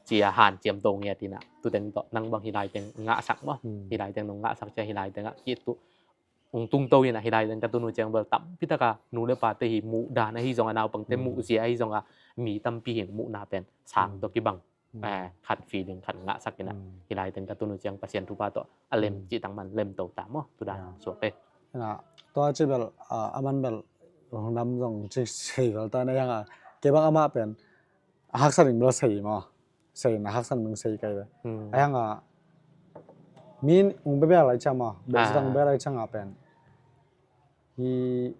ci a hanciam to ngiat in a, tu teng tawh nang bang hi lai teng ngahsak maw. Hi lai teng nong ngahsak ciang hi lai teng a kit tu ong tungto in a, hi lai teng ka tun uh ciang bel tampi tak a nu le pate hi muh dan ahi zong a, naupangte muh zia ahi zong a, mi tampi hi muhna pen sang tawh kibang, khat feeling khat ngahsak in a, hi lai teng ka tun uh ciang Pasian thupha tawh a lem cih tang man lem to ta maw, tu dan suak e. Tua ci bel a man bel lungdam zong ci sei bel ta na hiang a, kei bang amah pen a haksa ding bel sei maw. Sei na haksa ding sei kai bel a hiang a, mi ung bebel lai ciang maw, bel ci tang bel lai ciang a pen hi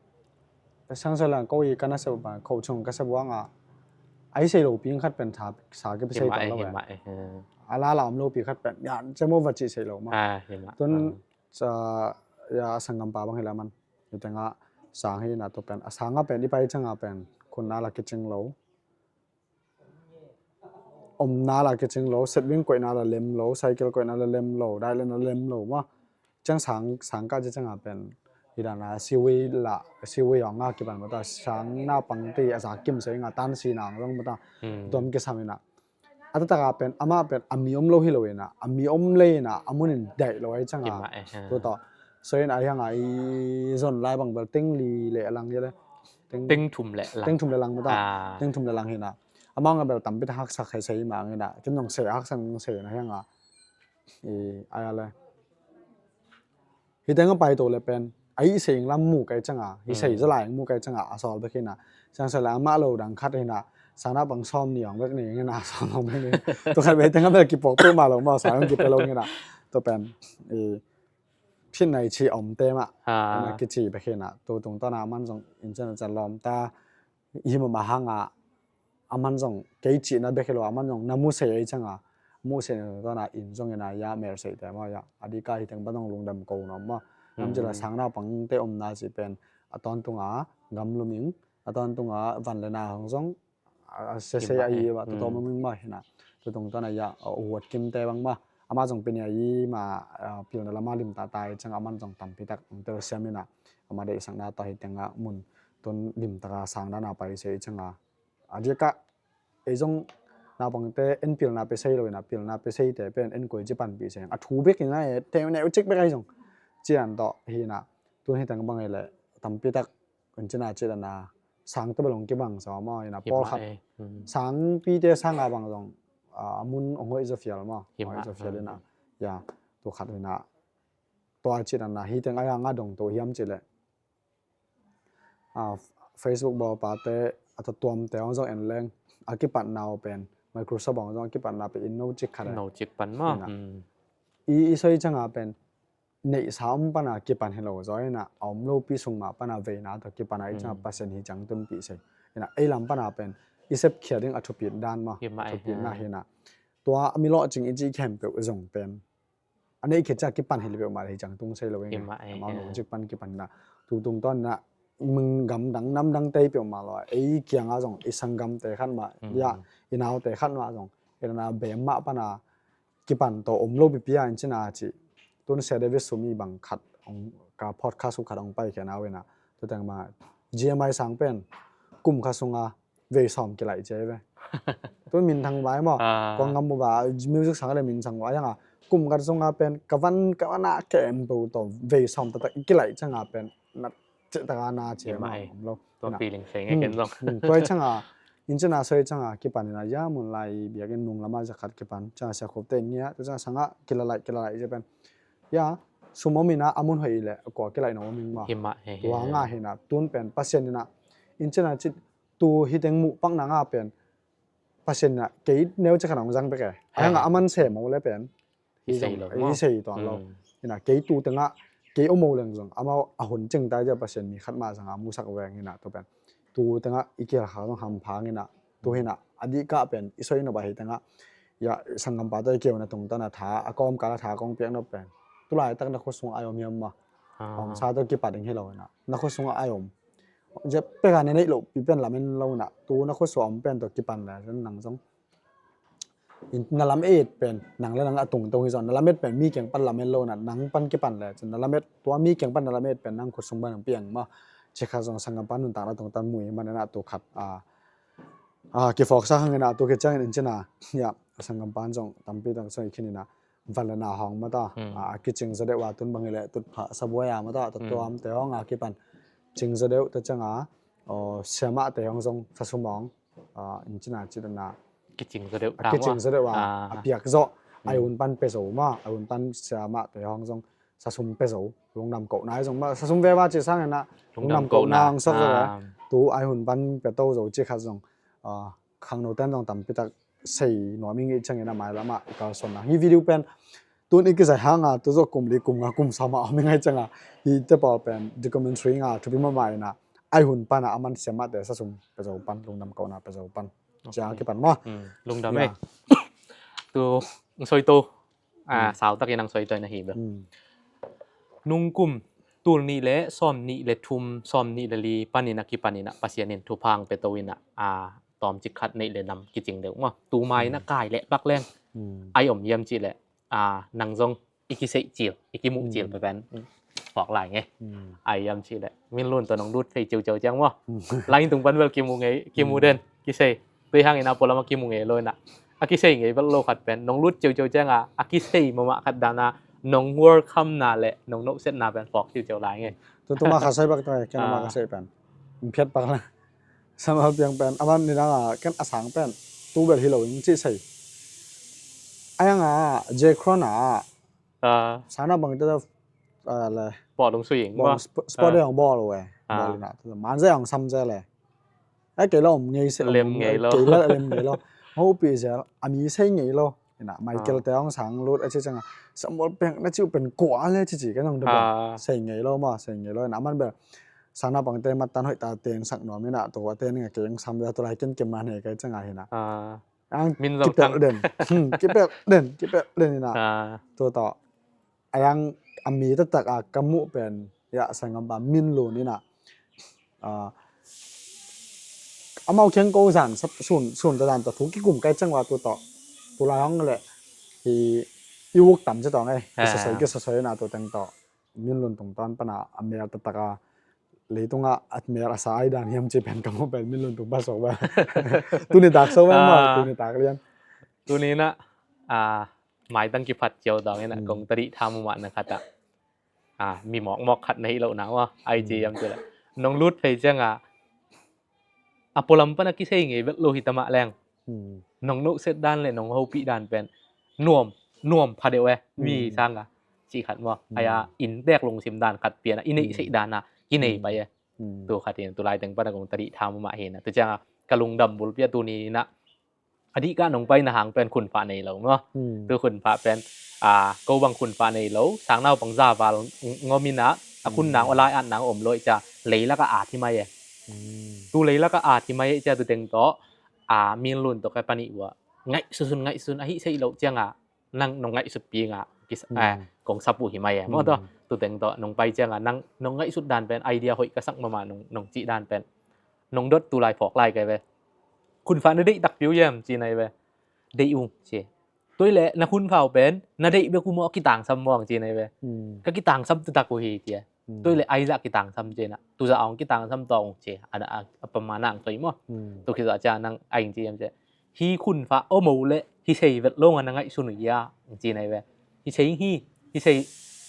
sang sa lang ko i ka na sa ba ko chung ka sa buang a, ai sei lo ping khat pen tha sa ke pe sei ta lo. A la la om lo pi khat pen ya cemo va ci sei lo maw. Tun sa ya sanggam pa bang hi la man. Hi teng a sang hi na, tu pen a sang a pen i pai ciang a pen khun na la kicing lo. Omna la kicing lo, setbing koihna la lem lo, cycle koihna la lem lo, dai lena lem lo maw. Ciang sang, sang ka ci ciang a pen hi dan a siwei la, siwei hong a kipan mata, sang naupangte a za kim sei nga tan si nang zong mata. Tuam kisam in a, a taktak a pen amah pen a mi om lo hi lo in a, a mi om le in a, a mun in daih lo ahi ciang a. Tu tawh so in a hiang a i zon lai bang bel teng li le a lang hi le. Teng thum le lang. Teng thum le lang mata. Teng thum le lang hi na. Amang a bel tampi tak haksak hai sei mang in a. Kin nong sei haksak nong sei na hiang a. I ai a le. Hi teng a pai to le pen a i sei ing lam mu kai ciang a, hi sei za lai ing mu kai ciang a, a sawl bek hi na. Sang sa la amah lo dang khat hi na. Sang naupang sawm ni ong bek ni hi na, sawm ong bek ni. Tu khat bek teng a bel kipok tu ma lo ma, sang ong kipe lo hi na. Tu pen i phin nai ci om te ma. Na kici bek hi na. Tu tung ta na man zong in cian a cian lawm ta. Hi ma ma hang a, a man zong kei cihna bek hi lo, a man zong na mu sei ahi ciang a, mu sei na tawh na in zong in a ya mel sei te maw ya. A dik a hi teng pan zong lungdam ko nuam maw. Nam ci la sang naupangte omna ci pen a tawntung a gam lum ing, a tawntung a van le na hong zong a sese a i va tawtawm ming maw hi na. Tu tung tawh na ya a huat kim te bang maw. Ama zong pen ya i ma pilna lama lim ta ta ahi ciang a man zong tampi tak ong tel siam in a. Ama deihsakna tawh hi teng a mun tun lim tak a sang dan a pai sei ciang a. A diak a ei zong naupangte en pilna pe sei lo in a, pilna pe sei te pen en koi ci panpih sei. A thu bek in a e te neu cik bek ahi zong. Cian tawh hi na. Tun hi teng bang e le tampi tak in cina ci dan a sang te bel ong kibang sa maw in a, pawlkhat. Sang pite sang a bang zong a mun ong hoih zaw fial maw. Ong hoih zaw fial in a. Ya, tu khat hi na. Tua ci dan a hi teng a ya nga dong to hiam ci le. Facebook bawl pate a tatuamte hong zong en leng a kipatna uh pen Microsoft hong zong a kipatna pen in no cik khat e. No cik pan maw. I, i soi ciang a pen neihsa om pan a kipan hi lo zaw in a, a om lopi sung mah pan a veina tawh kipan a i ciang a Pasian hi ciang tunpih sei. In a ei lam pan a pen i sepkhia ding a thupit dan maw. A thupitna hi na. Tua a mi lawhcing i cih khempeuh zong pen a neih khit ciang kipan hi le peuhmah le hi ciang tung sei lo ing. Amau no cik pan kipan na. Tu tung tawn na mung gam dang nam dang tei peuhmah lo a. Ei kiang a zong i sanggam te khat mah ya, i nau te khat mah zong i na bem mah pan a kipan tawh om lo pipi a in cina ci. Tun Sia David Sumi bang khat ong ka podcast uh khat ong pai khia nau in a. Tu teng ma G M I sang pen kum khat sung a vei sawm kilaih cia hi ve. Tun min thang vai maw. Kong ngam mu ba music sang le min sang vai hang a kum khat sung a pen ka van ka van a kem po to vei sawm taktak kilaih ciang a pen na cih tak a na cia maw om lo. Tua feeling sei nge ken zong. Tua ciang a in cina soi ciang a kipan in a ya mun lai biak in nung lama za khat kipan ciang a sia khop te in ngia tu ciang a sang a kilalaih kilalaih cia pen ya sum om in a a mun hoih le a kua kilaih na om in maw. Tua nga hi na tun pen Pasian in a in cina ci tu hi teng muh pak na nga pen Pasian in ah kei neu ci khat hong zang bek e. Ahi hangah aman sem o le pen hi sei lo, hi sei tuan lo. Ina kei tu tengah kei om o leng zong amau a hun cingtai dia Pasian mi khat mah zanga musak veng ina tu pen tu tengah i kial kha zong hampha ina tu hina a dihkah pen i soi nop ahi tengah ia sanggampa tawh i keu na tungtana tha a kawmkala tha kong piak nop pen tulaitak na khua sungah ai om hiam ma? Hong sa tawh kipat ding hi lo ina na khua sungah ai om zia peka na neih loh pi pen lamen lo ina tu na khua sungah om pen tawh kipan le zong nang zong na lamet pen nang le nang a tungtung hi zong na lamet pen mi kiang pan lamen lo na nang pan kipan le cun na lamet tua mi kiang pan na lamet pen nang khut sung pan nang piang ma cikha zong sanggampa nuntak na tungtan mui man na tu khat a kifawksa hangin a tu kiciangin in cina ia sanggampa zong tampi tang song i khin ina van le na hong mata a kicing zaw deuh a tun bang hi le tutphah sabuai a mata tuam te hong a kipan cing zaw deuh ta cianga siamah te hong zong sasum hong in cina citana kicing zaw deuh a piak zawh a hun pan pe zo ma a hun pan siamah te hong zong sasum pe zo lungdam kohna hi zong ma sasum veva ci sangin ah lungdam kohna hong sak zo tu a hun pan pe to zo ci khat zong khangno ten zong tampi tak sei nuam i ngei ciangin a mailam ah i kalsuan na hi video pen tun i kizai hanga tu zawh kum li kum nga kum sama om i ngai cianga hi te pawl pen documentary nga thupi mahmah ina ai hun pana aman siamah te sasum pe zo pan lungdam kohna pe zo pan ciang kipan ma lungdam e. Tu soito a sau takin ang soito na hi be nungkum tul nih le sawm nih le thum sawm nih le li panin a kipanin a Pasian in thuphang pe to ina a tawmcik khat neih le nam kicing deuh maw? Tumai na kai leh pak leng ai om hiam cih leh nang zong i kiseih cil i kimuh cil pe pen phawk lai ngei. Ai hiam cih leh Minlun tawh nong lut thei ciuciau ciang maw? Lai in tung pan bel kimu ngei kimu den kisei tui hangin a pualam a kimu ngei lo ina a kisei ngei bel lo khat pen nong lut ciuciau cianga a kisei mahmah khat dana nong welcome na le nong nohsetna pen phawk ciuciau lai ngei. Tutuma kha sai bak ta ken ama kha sai pen phiat pak la. Sama piang pen aman ni danga ken a sang pen tu bel hi lo in ci sei. Ayanga Jekron a sana bang te le bawlung suying bawng sport de hong bawl we bawl ina tu man ze hong sam ze le ai kei lo om ngei se lem ngei lo kei la lem ngei lo. Hopi zel ami sei ngei lo ina Michael te hong sang lut a ci canga Samuel peng na ciu pen kua le ci ci kan hong dubang sei ngei lo ma sei ngei lo ina man bel sana bang te matan hoih ta teng sak nuam ina tu a ten nga keng sam le tu lai ken kem man he kai canga hina ang min zong kipel den kipel den kipel den ina tu tawh ayang ami taktak a ka muh pen ia sanggampa Minlun ina amau kiang ko zan sun sun ta dan tawh thu kikum kai cangwa tu tawh tu lai hong le hi i uk tam ci tawh ngai kisasoi kisasoi ina tu teng tawh Minlun tungtawn pana a mel taktak a leitungah a mel a sa ai dan hiam ci pen ka mu pen Minlun tung pa sok ba tuni tak sok ba ma tuni tak lian tuni na a maitang kiphat ciau dawng ina kong tadi thamu mah na khat a a mi mawkmawk khat na hi lo na wa ai ci hiam ci la nong lut phei cianga a pualam pana kisei ngei vet lo hi tamah leng nong nohset dan le nong hopih dan pen nuam nuam pha deuh e mi sanga ci khat maw aya in tek lungsim dan khat piana i neih seih dana kinei pai e tu khat in tu lai teng pana kong tadi thamu mah hina tu cianga ka lungdam bulpia tuni na a dih kah nong paina hang pen khunfah nei lo maw tu khunfah pen a ko bang khunfah nei lo sangnau pang za val ngom ina a khun nang a lai at nang om lo i cia leilak a at hi mai e tu leilak a at hi mai e cia tu teng tawh a Minlun tawh ka panih ua ngaih susun ngaih susun a hih seih lo cianga nang nong ngaihsut pi nga kong sap uh hi mai e maw tawh tu teng tawh nong pai cianga nang nong ngaihsut dan pen idea hoih ka sak mama nong cih dan pen nong dot tu lai phawk lai kai ve khunfah na deih takpi uh hiam ci nai ve deih uh ci tuai le na khunfah uh pen na deih bek uh maw a kitangsam maw ang ci nai ve ka kitangsam tu tak uh hi tia tuai le aizah kitangsam ci na tuzah ang kitangsam tawh ang ci a pamana ang toi maw tu kizah cia nang aing ci hiam ci hi khunfah om o le hi sei vet lo nga na ngaihsun uh hia ang ci nai ve hi sei hi hi sei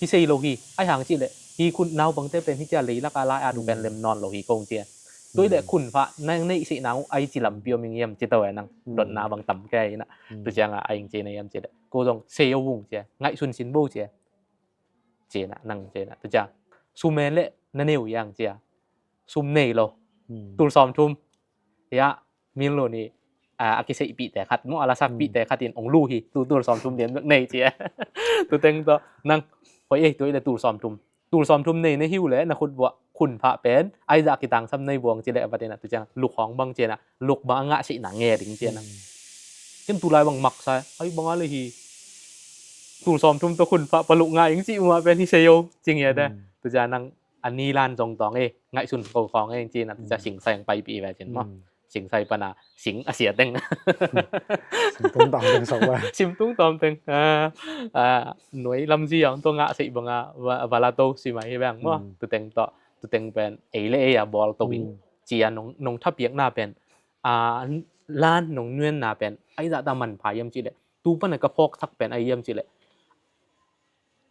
hi sei lo hi ai hang ci le hi khun naupangte pen hi cia leilak a lai a tu pen lem nawn lo hi kong cia tuai le khunfah nang neih seih nang uh ai ci lampi om ing hiam ci tawh e nang dotna bang tam ke ina tu cianga aing ci na hiam ci le ko zong sei o vung cia ngaihsun sin bo cia cina nang cina tu ciang sumen le na neu yang cia sum nei lo tul sawm thum ya Minlun i a, a kiseihpihte khat maw, a lasakpihte khat in ong lu hi, tu tul sawmthum lian bek nei ci e. Tuteng tawh nang hoih ei, tu ei le tul sawmthum, tul sawmthum nei na hi uh le na khut vuah khun phah pen aizah kitangsam nei vuang ci le a vat inah tu ciang luk hawng bang ci inah luk bang a ngahsihna nge ding ci inah. Ken tulai bang maksa ai bang a le hi, tul sawmthum tawh khun phah paluk ngah ing ci umah pen hi sei o ci nge de. Tu ciang nang a ni lan zong tawng e, ngaihsun ko khawng e ci inah tu ciang singsai ang paipih ve cin maw. Singsai pana sing a sia teng. Simtung tawm teng sok ba. Simtung tawm teng. Nuai lamzi ang tua ngah sei banga vala to si mai hi bang maw. Tuteng tawh tuteng pen ei le ei a bawl to in ci a nong thapiakna pen a lan nong nuanna pen aizah ta manpha hiam ci le tu pana ka phawksak pen ai hiam ci le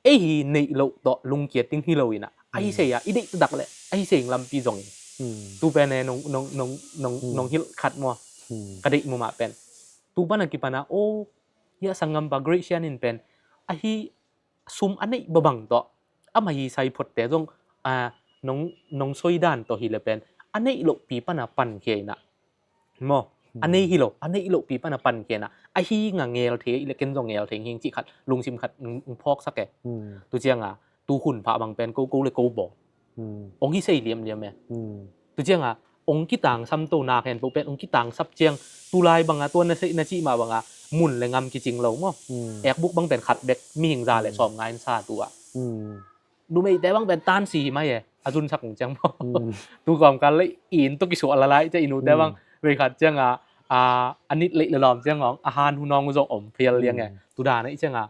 ei hi neih loh tawh lungkiat ding hi lo inah ahi sei a i deih tadak le ahi sei ing lampi zong in tu pen e nong hilh khat maw. Ka deih mumah pen tu pana kipana o hia sanggampa Gracian in pen ahi sum a neih babang tawh ama hi sai photte zong a nong soidan tawh hi le pen a neih lohpi pana pankhia inah maw. A nei hi lo a neih lohpi pana pankhia inah ahi nga ngel thei le ken zong ngel thei hing cih khat lungsim khat ng phawksak e. Tu cianga tu hun phah bang pen ko ko le ko bawl ong hi sei liamliam e. Tu cianga ong kitangsam to nak hen po pen ong kitangsap ciang tulai banga tua na cih mah banga mun le ngam kicing lo maw. Ekbuk bang pen khat bek mihing za le sawm nga in sa tu ah numeite bang pen tan si hi mai e a zunsak ung ciang maw. Tu kawmkal le in tua kisuah lalai ciang i nute bang vei khat cianga a nit leih le lawm ciang ong a han hunawng uh zong om phial liang e. Tu dan a i cianga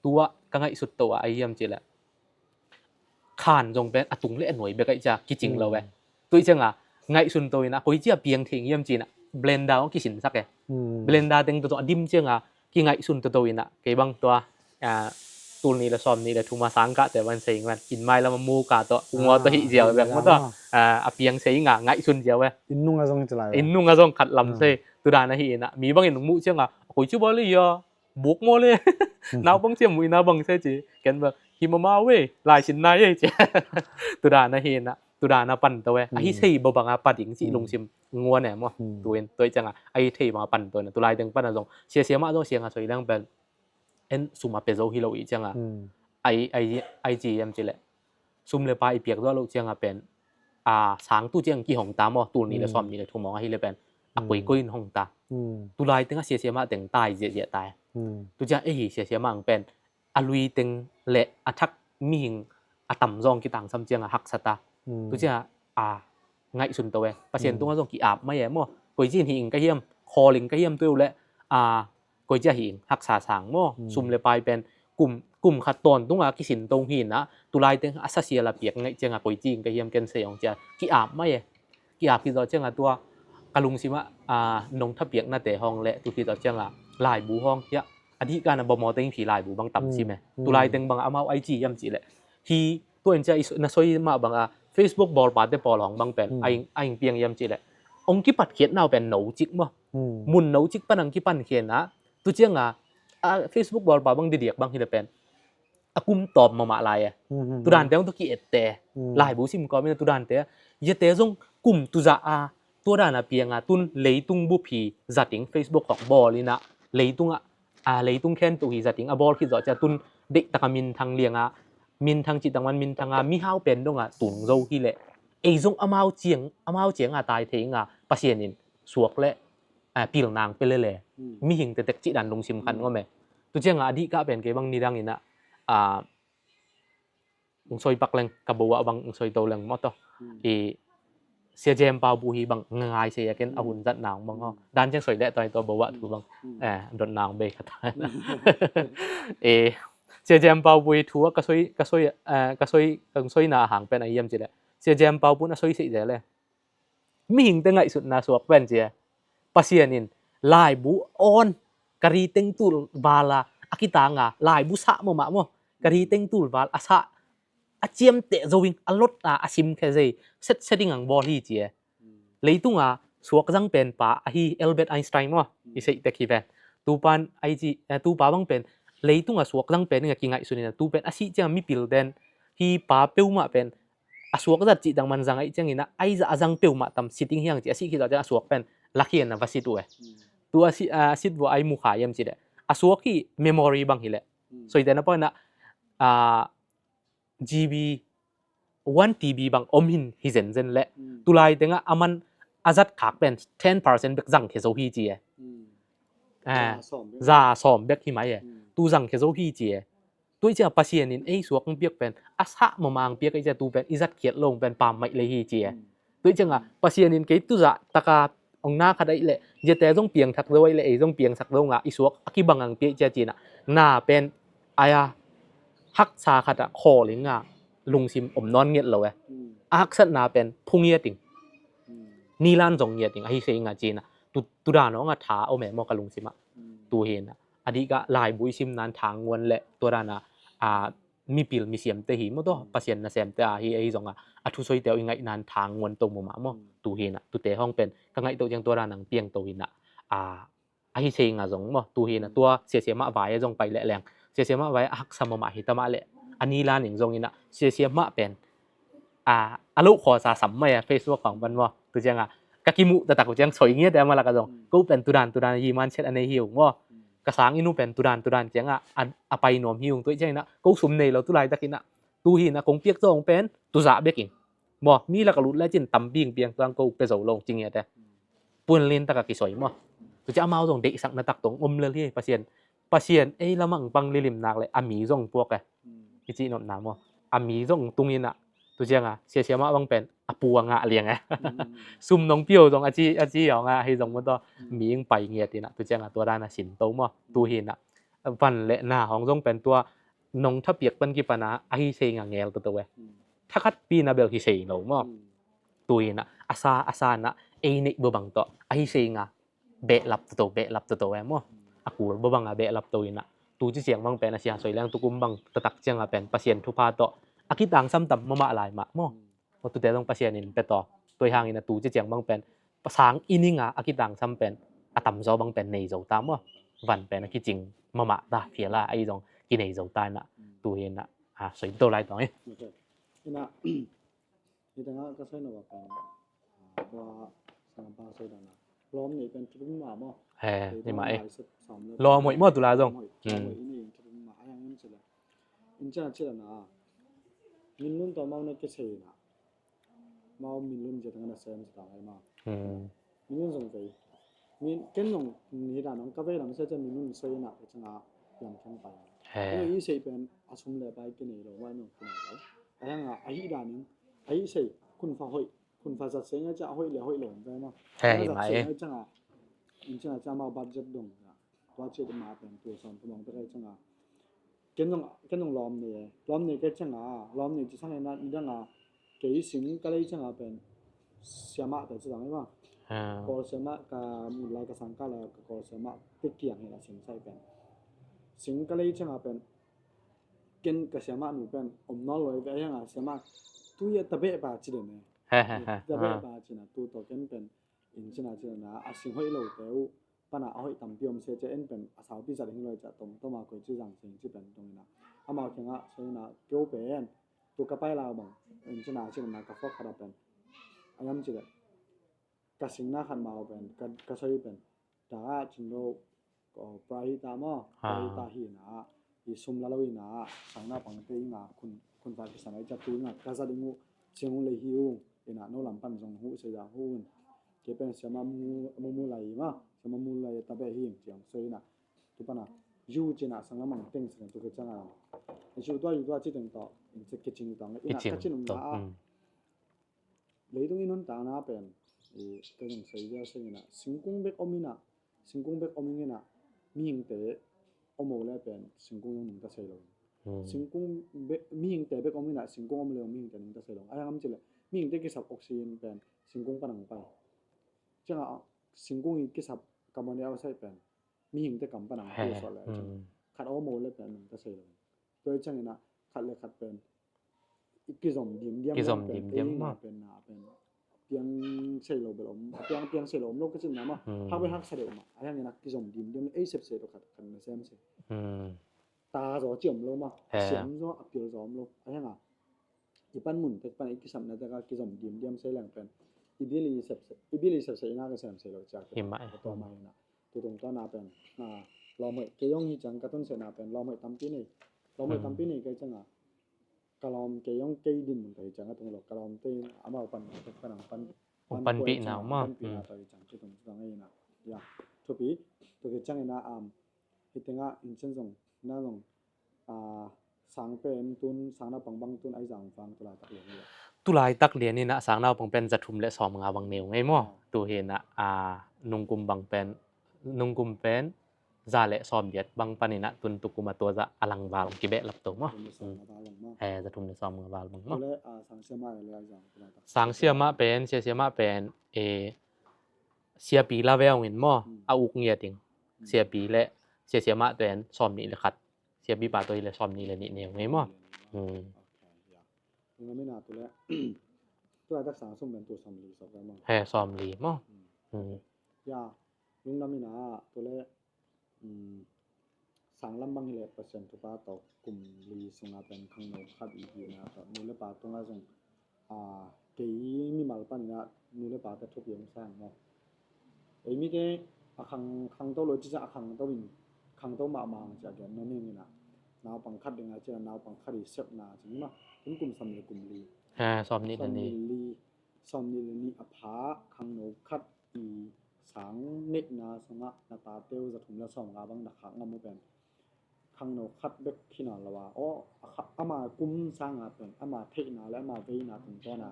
tua ka ngaihsut to a ahi hiam ci le khan zong pen a tung le a nuai bek a i cia kicing lo e. Tu i cianga ngaihsun to inah koi cia piang thei hiam ci inah blender ong kisinsak e. Blender teng to a dim cianga kingaihsun toto inah kei bang tua tul nih le sawm nih le thuma sangkahte van sei ing van in mai lama muka tawh ungaw tawh hih ziau bek maw tawh a piang sei inga ngaihsun ziau e. Inn nunga zong khat lam sei tu dan ahi inah mi bangin ung muh cianga a koi ci bawl le ia buk maw le naupang ciam muh ina bang sei ci ken bang hi mama we laisin nai e ci. Tu dan ahi inah tu dan a pan to e ahi sei babanga pa ding cih lungsim nguan e maw. Tuin tua i cianga ahi thei banga pan to inah tulai teng pana zong siasia mah zong sianga soi leng pen en sum a pia zo hi lo i cianga ai ai ai ci hiam ci le sum le pai i piak zo lo cianga pen a sang tu ciang kihong ta maw tul nih le sawm nih le thum hong ahi le pen a koikoi in hong ta. Tulai teng a siasia mah teng tai ziahziah tai. Tu ciang ei hi siasia mah ang pen a lui teng le a thak mihing a tam zong kitangsam cianga haksa ta. Tu cianga a ngaihsun to e Pasian tungah zong ki-ap mai e maw. Koi ci in hi ing ka hiam khawl ing ka hiam tu le a koi cia hi ing haksa sang maw. Sum le pai pen kum kum khat tawntunga kisin tong hi inah tulai teng a sasia la piak ngaih cianga koi ci ing ka hiam ken sei hong cia ki-ap mai e. Ki-ap khit zawh cianga tua ka lungsimah nong thapiaknate hong le tu khit zawh cianga laibu hong hiah a dihkana bawmaw teng phi laibu bang tam sim e. Tulai teng banga amau ai ci hiam ci le hi tua in cia na soi mah banga Facebook bawlpate pawl hong bang pen a ing piang hiam ci le ong kipatkhiat nau pen no cik maw. Mun no cik pan ang kipan khian ah tu cianga a Facebook bawlpa bang didiak bang hi le pen a kum tawp mahmah lai e. Tudante hong tu ki-ette laibu sim kawm in a tudante a iate zong kum tuzah a tua dana pianga tun leitung bup hi zating Facebook hong bawl inah leitungah a leitung khentuh hi zating a bawl khit zawh cia tun deihtaka minthang lianga minthang cih tangman minthanga mihau pen donga tung zo hi leh ei zong amau ciang amau cianga tai thei inga Pasian in suak le pilnang pe lele mihing tetek cih dan lungsim khan ngom e. Tu cianga a dihkah pen kei bang nidang inah ung soi pak leng ka bo ah bang ung soi to leng maw tawh i Sia Jem Pau Bu hi bang ngai sei a ken a hun zat nang bang haw dan ciang soi leh toi tua bo ah thu bang dot nang bei khat. Sia Jem Pau Bu hi thu ah ka soi ka soi ka soi ka ung soi na a hang pen a hiam ci leh Sia Jem Pau Bu na soi sei ze le mihingte ngaihsutna suak pen cia Pasian in laibu awn ka ri teng tul vala a kitanga laibu sah mawmah maw ka ri teng tul val a sah a ciamteh zo in a lotna a simkhia zei setset ding ang bawl hi cia leitunga suakzang pen pa ahi Albert Einstein maw i seihtek hi ven tupan ahi ci tupa bang pen leitunga suakzang pen inga kingaihsun ina tu pen a sih ciang mipil den hi pa peumah pen a suak zat cih dang man zang aih ciangin a aizah a zang peuhmah tam siting hiang cih a sih khit zawh ciang a suak pen lakhian a va sit uh e. Tu a sit, a sit vua ai mu kha yam ci leh, a suak hi memory bang hi leh, soite na pawina, a, G B, one T B bang om hin hi zenzen leh, tulai tengah a man a zat khak pen ten percent bek zang khia zo hi ci e. Za sawm bek hi mai e. Tu zang khia zo hi ci e. Tua hi ciangah Pasian in ei suak ang piak pen a sah mamang piak ei ciah tu pen i zat khiat lo pen pammaih lei hi ci e. Tua hi ciangah Pasian in kei tuzah taka ong na khat aih leh ziate zong piangthak zo aih leh ei zong piangthak zo ngah i suak a kibang ang piak ciah cinah na pen ai a haksa khatah khawling a lungsim om nawn nget lo e. A haksatna pen phu ngiat ing, nilan zong ngiat ing ahi sei ngah cinah tu, tudan awngah tha om e maw ka lungsimah. Tu hinah a dikah laibu i sim nan thanguan le tua dana a mipil misiamte hi maw, tua Pasian nasemte a hi ahi zongah a thusoite uh i ngaih nan thanguan to mumah maw. Tu hinah tute hong pen ka ngaih to ciang tua dana ang piang to hinah a ahi sei ngah zong maw. Tu hinah tua siasia mah vai a zong pai leh leng siasia mah vai a haksa mamah hi tamah leh a nilan ing zong inah siasia mah pen a, a loh khawsa sam mai a Facebook khawng pan maw. Tu ciangah ka kimuh taktak uh ciang soi ngiat e a malak a zong ko pen tudan tudan hi man chet a nei hi ung maw. Ka sang inn uh pen tudan tudan ciangah a, a pai nuam hi ung. Tu ciang inah ko sum nei lo tu laitak inah tu hinah kong piak zawng pen tuzah bek ing maw. Mi lak a lut le cin tampi ing piang tuang ko pe zo lo ci ngiat e. Puan lin taka kisoi maw. Tu ciang amau zong deihsakna tak tong om lel hi Pasian. Pasian ei lamang pang lilim nak le a mi zong puak e. I cih nopna maw. A mi zong tung inah tu ciangah siasia mah bang pen a pu a ngah liang e. Sum nong pio zong a ci, a ci awngah hei zong maw tua mi ing pai ngiat inah tu ciangah tua dana sin to maw. Tu hinah van le na hong zong pen tua nong thapiak pan kipana ahi sei ngah ngel toto e. Thakhat pi na bel hi sei lo maw. Tu hinah a sa, a sa na ei neih bubang tawh ahi sei ngah behlap toto, behlap toto e maw. A kul bubang a behlap to inah tu ci ciang bang pen a sia soi leng tukum bang taktak ciangah pen Pasian thupha tawh a kitangsam tam mamah lai mah maw. Maw tute zong Pasian in pe tawh. Tua hangin a tu ci ciang bang pen pasang i ninga a kitangsam pen a tamzaw bang pen nei zo ta maw. Van pen a kicing mamah ta phiala ahi zong kinei zo ta inah tu hinah a soi to lai tawng hi. Inah Hi tengah ka soi nop a pen tua sangpa soi dana lawm nei pen thupi mah maw. He ni mah e. Lawm hoih maw tula zong. Lawm hoih i nei in thupi mah a yang in cila in cina cila na min lun tawh mau na kisei na mau min lun zia tengah na sem cita ngai maw. Min lun zong vei. Min ken zong hi dan ong ka vei lam sia cian min lun soi na ka canga lam thang pai. He. Ino i sei pen a sum le pai kinei lo, wai nong kinei lo. A yang a hi dan ing a hi sei kun fa hoih, kun fa zat sei ngai ca hoih le hoih lo ve ma. He hi mai. Zat sei ngai canga in canga ca mau budget dong na. Tua cit ma pen tu som tu mong ta kai canga. Ken zong, ken zong lawm nei e. Lawm nei kai cianga, lawm nei ci sang e na, ni danga kei sing ka lei cianga pen siamah te ci dang e ma. Kawl siamah ka mut lai ka sang ka lai ka kawl siamah te kiang hi la sing sai pen. Sing ka lei cianga pen ken ka siamah nu pen om nawn lo e ve a hianga siamah tu ya tabeh pa ci den e. Tabeh pa ci na tu to ken pen in ci na ci na a sing hoih lo te uh pana a hoih tampi om se cia en pen a saupi zat hing loi cia tom toma koi ci zang sing ci pen tong ina. Amau kianga soi na keu pen tu ka pai lau bang in ci na ci na ka fok khat a pen. Ayam ci le ka sing na khat mau pen ka, ka soi pen. Da a cin lo ko pra hi ta maw. Pra hi ta hi na i sum la lo hi na sang na pang te i nga kun, kun fa kisan ai cia tu i nga ka zat i ngu sing u le hi u. Ina no lam pan zong hu se ya hu un. Ke pen siama mu, mu mu lai ma. Siama mu lai ta be hi ciang so ina. Tu pana yu cina sang lamang teng sang tu ke canga. Yu tua yu tua ci teng to. In se ke cing tong. Ina ka cin um na. Leitung in hun ta na pen. I ka zong sai ya sing ina. Singkung bek om ina. Singkung bek om ina. Mihing te om o le pen. Singkung zong nung ta sai lo. Singkung bek, mihing te bek om ina, singkung om le mihing te nung ta sai lo. Ai ngam ci le, mihing te kisap oxygen pen, singkung pan ang pai. Cianga singkung i kisap carbon dioxide pen, mihing te kam pan ang pai so le. Khat om o le pen nung ta sai lo. Tua ciang ina, khat le khat pen, i kizom dim diam. Kizom dim diam ma. Pen na pen, piang sai lo bel om, piang, piang sai lo om lo ka cin na ma. Hak bel hak sa de ma. Ai ngam ina kizom dim diam, ei sep sai lo khat, khat na sem sai. Ta zo ci om lo ma. Siam zo a pil zo om lo. A hanga i pan mun tek pan i kisam na teka kizom dim diam sei leng pen. I bili sep sei, i bili sep sei ina ka sem sei lo cia. Hi mai. Ka to mai na. tu tungtawn a pen, ah, lawmhoih kei hong hi ciang ka tun sehna pen lawmhoih tampi nei, lawmhoih tampi nei kei ciang a ka lawm kei hong kei dinmun ka hi ciang a tung lo, ka lawmte in amau pan pan pan pan panpihna maw, panpihna tawh hi ciang ci tung ci tang ei na. Ya, thupi. Tu hi ciang ina, um, hi tengah in cen zong na zong, ah, sang pen tun, sang naupang bang tun ai zang vang tulaitak lian hi lo. Tulaitak lian ina sang naupang pen za thum le sawm nga bang neu ngei maw. Tu hi ina, ah, nungkum bang pen, nungkum pen za le sawm giat bang panin ah tun tukum a tua za a lang val kibehlap to maw. Za thum le sawm nga val bang maw. Sang siamah pen, sia siamah pen, eh, siapi la ve ung in maw, a uk ngiat ing. Siapi le sia siamah pen sawm nih le khat, siapi pa to hi le sawm nih le nih neu ngei maw. He, sawm li maw. Ya, lungdam ina tu le, um, sang lam bang hi le Pasian thupha tawh kum li sunga pen khangno khat i hihna tawh nu le pa tunga zong, ah, kei mimal pan ina nu le pa te thupi hong sang maw. Ei mite a khang, khangto lo ci ciang a khangto in, khangto mahmah ang ci a gen nuam ing ina. Naupang khat dinga ci a naupang khat i sepna ci ni maw. Tun kum sawm le kum li. Sawm nih le nih. Sawm nih le nih a pha khangno khat i sang neihna sungah na tate uh za thum le sawm nga bang na khak ngam uh pen khangno khat bek hi nawn lo a, aw, ama kum sanga pen ama theihna le ama veina tungtawna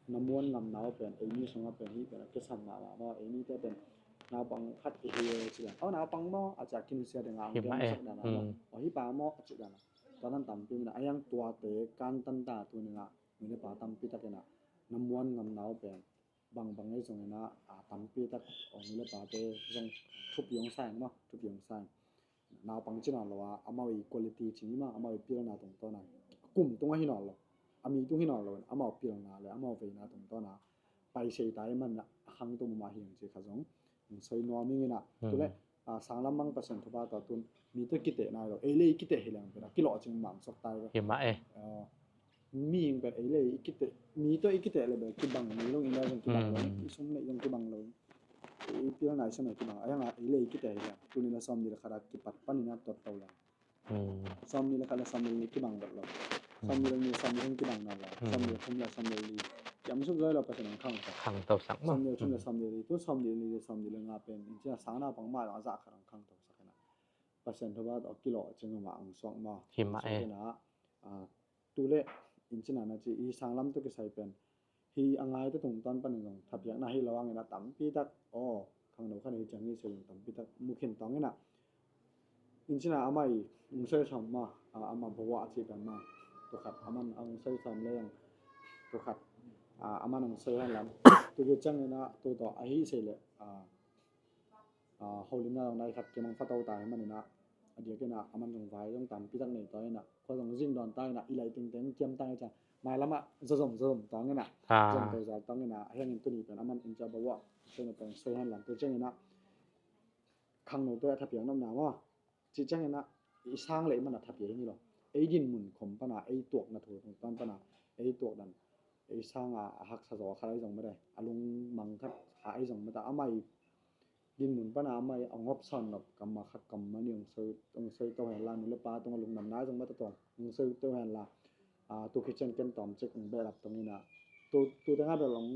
na muan ngamna uh pen eimi sungah pen hih pen a kisam mahmah maw. Eimite pen naupang khat i hi e ci dan, aw, naupang maw a ci a kinusia dinga ang piangsak dana maw, aw, hih pa maw a ci dana. Tua dan tampi mina a yang tuate kantan ta tu ninga nu le pa tampi takina na muan ngamna uh pen bangbang ei zong ina, a, tampi tak, aw, nu le pate zong thupi hong sa ing maw, thupi hong sa ing. Naupang ci nawn lo a, amau i quality ci ni maw, amau i pilna tungtawna kum tung ahi nawn lo, a mi tung hi nawn lo in, amau pilna le amau veina tungtawna paisei ta i man a khangto mahmah hi ang ci kha zong hong soi nuam ing ina. Tu le, a, sang lam bang Pasian thupha tawh tun mi tawh kiteh nai lo, ei le i kiteh hi leng pen a kilawh cing mahmah suak ta i. Hi mah e. Mi ing pen ei le i kiteh, mi tawh i kiteh le bel kibang, mi lung ina zong kibang lo, i sum neih zong kibang lo, i pilna i sum neih kibang, a yang a ei le i kiteh hi leng tuni le sawm nih le khat a kipat panin a tuat to leng. Sawm nih le khat le sawm nih le nih kibang vet lo. Sawm nih le nih le sawm nih le thum kibang nawn lo. Sawm nih le thum le sawm nih le li kiam suk zoi lo Pasian hong khangto. Khangto sak maw. Sawm nih le thum le sawm nih le li, tu sawm nih le nih le sawm nih le nga pen in cina sang naupang mah lo a zah khat hong khangto sak ina. Pasian thupha tawh kilawh cing mahmah ang suak maw. Hi mah e. Tu le in cina na ci i sang lam tawh kisai pen hi a ngaite tungtawn panin zong thapiakna hi lo angin a tampi tak, aw, khangno khat hi ciang hi sel in tampi tak mu khin tawng ina. In cina amah i ung soi sawm ma, a, amah bawa a ci pen ma, tu khat aman a ung soi sawm le yang tu khat, a, aman a ung soi han lam tu ciang ina tu tawh a hi sei le, a, a, holimna zong nai khat kimang pha to ta hi man ina, a diak ina aman zong vai zong tampi tak nei tawh ina, khua zong zing dawn ta ina, i lai tengteng kiam ta ina, mai lamah zazom zazom tawng ina, zom to zal tawng ina, a hiangin tuni pen aman in ca bawa soi na tawng soi han lam tu ciang ina, khangno tawh a thapiak nopna maw. Ci ciang ina i sang le i man a thapiak hi ni lo. Ei dinmun khom pana, ei tuakna thu tungtawn pana, ei tuak dan, ei sanga a haksa zaw a khat ahi zong mata, a lungmang khat a ahi zong mata, amah i dinmun pana amah i a ngop sawn nop kamma khat kamma ni ong soi, ong soi to hen la, nu le pa tungah lungdamna ahi zong mata tawh ong soi to hen la. A, tu khit ciang ken tawm cik ong behlap tong ina, tu, tu tengah bel ong,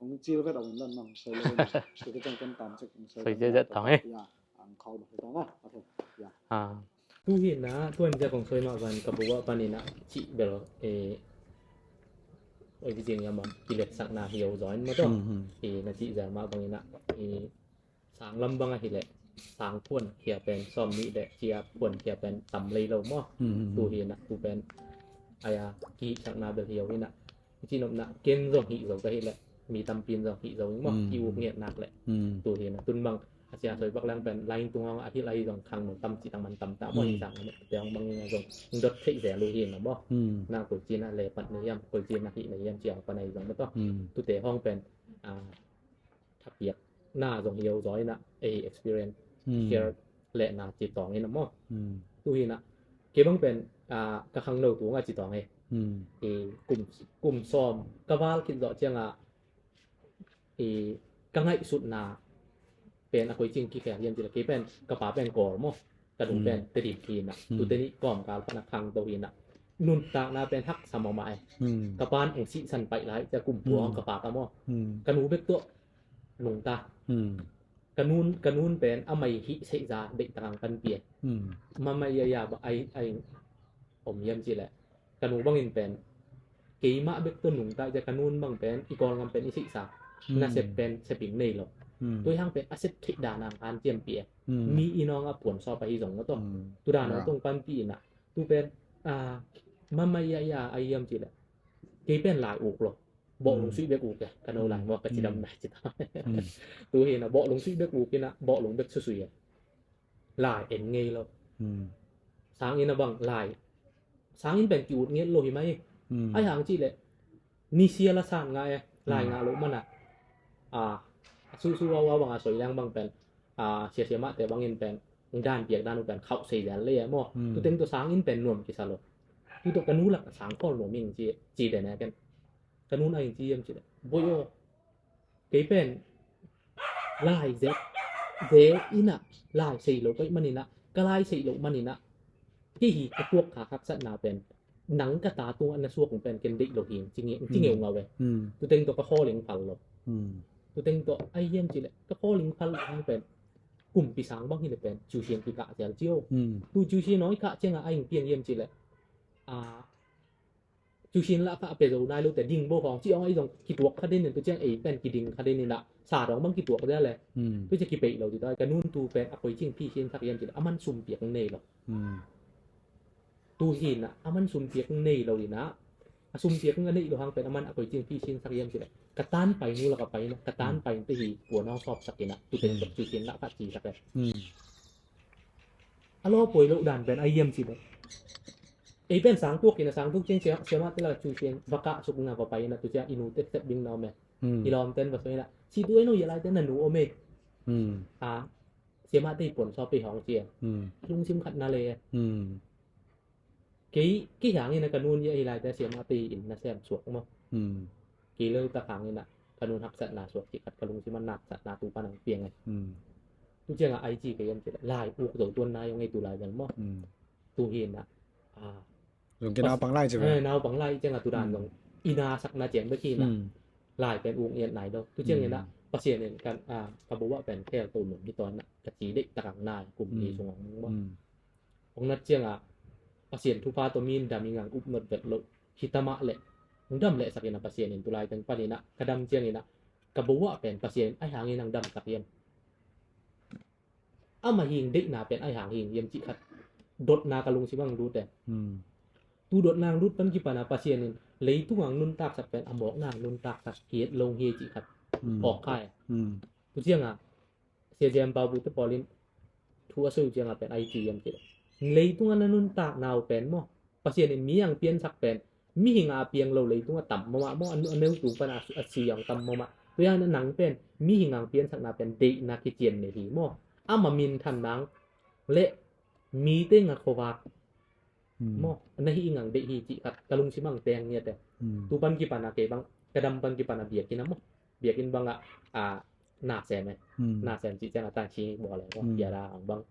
ong cil vet ong in lan mang soi lo ina, tu khit ciang ken tawm cik ong soi zet tong e. Ya, ang khau bak tong a. Okay. Ya. Tu hi na, tu an zek ong soi mah van ka bawa pan ina cih bel, e, oi ki ciang ya mam kiletsakna hi o zaw in ma tawh. E, na cih zel mah bang ina, e, sang lam bang ahih leh sang phuan khia pen sawm nih le cia phuan khia pen tam lei lo maw. Tu hi na, tu pen aya kihihsakna bel hi o hi na. Ci nopna ken zong hih zo ka hih leh mi tampi in zong hih zo hi maw. Ki uk ngiat nak leh. Tu hi na, tun bang a cia soi bak lang pen laing tung hong a hih lai zong khangno tam ci tang man tam ta maw, hi sang te hong bang zong dot theih zel uh hi na maw. Na koi ci na le pat na hiam, koi ci na hih na hiam cia pan ahi zong maw tawh. Tu te hong pen, a, thapiakna zong hi o zaw ina, ei experience share lehna ci tawng ina maw. Tu hi na, kei bang pen, a, ka khangno tunga ci tawng e. Kum, kum sawm ka val khit zawh cianga, e, ka ngaihsutna pen a koi cing kikhel hiam cih leh, kei pen ka pa pen Kawl maw, ka nu pen Tedim hi in ah, tute nih kawmkal pan a khangto hi in ah, nuntakna pen haksa mahmah e. Ka pan ong sihsan paih lai ciang kum pua hong ka pa ka maw, ka nu bek tawh nungta. Ka nun, ka nun pen amah i hih seihza deihtak hong panpih e. Mahmah ia ia bang ai, ai om hiam cih leh, ka nu bangin pen keimah bek tawh nungta ciang, ka nun bang pen i Kawlgam pen i seihsa, nasep pen sep in nei lo. Tua hang pen a sep theih dan hang hong ciampih e. Mi i nawng a puan sawp ahi zong maw, tua tu dan hong tong panpih in ah, tu pen, ah, mahmah ia ia ai hiam cih leh, kei pen lai uk lo. Bawhlung suih bek uk e, ka no lai maw, ka cidam na ci ta. Tu hi in ah bawhlung suih bek uk in ah, bawhlung bek susui e. Lai en ngei lo. Sanginn a bang lai, sanginn pen ki-ut ngiat lo hi mai. Ai hang cih leh, nisia la san ngah e, lai ngah loh man ah, a, susu wawa bang a soi leng bang pen, a, sia sia mahte bangin pen, dan piak dan uh pen khauh sei dan le e maw. Tu teng tawh sanginn pen nuam kisa lo. Tu tawh ka nu lak a sang khawl nuam ing ci, ci den e ken. Ka nun a in ci hiam cih leh, boi aw, kei pen lai ze, ze in ah, lai sei lo paih man in ah, ka lai sei loh man in ah, kei hi ka tuak kha haksatna pen nang ka ta tungah na suak pen ken deih lo hi, ci nge, ci ngeu ngau e. Tu teng tawh ka khawl ing phal lo. Tu teng tawh ai hiam cih leh, ka khawl ing phal hang pen kumpi sang bang hi leh pen tuition kikah cial cio. Tu tuition hong i kah ciang a, a ing piang hiam cih leh, a, tuition lah kha a pia zo nai lo te, ding bo hong ci hong ai zong kituak kha den in, tu ciang ei pen kiding kha den in ah, sa dong bang kituak dia le. Tu ciang kipeih lo ti ta, ka nun tu pen a koi cing tuition sak hiam cih leh, a man sum piak nei lo. Tu hi in ah, a man sum piak nei lo in ah, a sum piak a nei lo hang pen a man a koi cing tuition sak hiam cih leh, ka tan pai nu lak a pai in ah, ka tan pai in te hi puan hong sawp sak in ah, tu pen tuition lah kha ci sak e. A lawpuai loh dan pen ai hiam cih leh, ei pen sang tuak in ah, sang tuak ciang sia, sia mahte lak a tuition va kah suk in ah va pai in ah, tu ciang i nu te sep ding na om e. I lawmte in va soi in ah, si tu e no, ia lai te na nu om e. A, sia mahte i puan sawp pei hong ci e. Lungsim khat na le e. Kei, kei hang in ah ka nun ia hi lai te sia mahte in na sem suak maw. Kei lel tak hang in ah ka nun haksatna suak cih khat ka lungsim a naksatna tu pan hong piang e. Tu ciang a ai ci kei hiam cih leh, lai uk zo tuan nai hong ei tu lai bel maw. Tu hi in ah, a, zong kei naupang lai ci ve. Eh, naupang lai ciang a tu dan zong i na sakna ciang bek hi in ah, lai pen uk ngiat nai lo. Tu ciang in ah Pasian in kan, a, ka bo ah pen khel to nung hi tawn ah, ka ci deih tak hang nai kum ni sung hong maw. Hong nat ciang a, Pasian thupha tawh mi in dam ing hang up not vet loh hi ta mah leh, hong dam leh sak in ah, Pasian in tu lai teng pan in ah ka dam ciang in ah, ka bo ah pen Pasian in ai hang in hong dam sak hiam, amah hing deihna pen ai hang hing hiam cih khat dotna ka lungsim hang lut e. Tu dotna hang lut pan kipan a Pasian in leitung hang nuntak sak pen a mawkna hang nuntak sak hi het lo hi cih khat phawk kha e. Tu ciang a Sia Jem Pau Bu te pawl in thu a soi uh ciang a pen ai ci hiam cih leh, leitung a na nuntakna uh pen maw, Pasian in mi hang piansak pen mihing a piang lo, leitung a tam mahmah maw, a neu tung pan a, a si hang tam mahmah. Tua hang nang pen mihing hang piansakna pen deihna kician nei hi maw. Amah minthan nang le mite nga khuavak maw, na hih ing hang deih hi cih khat ka lungsim hang teng ngiat e. Tu pan kipan a kei bang ka dam pan kipan a biakinn a maw, biakinn bang ah, a, na sem e. Na sem cih ciang a tansi bawl e maw. Piada hang bang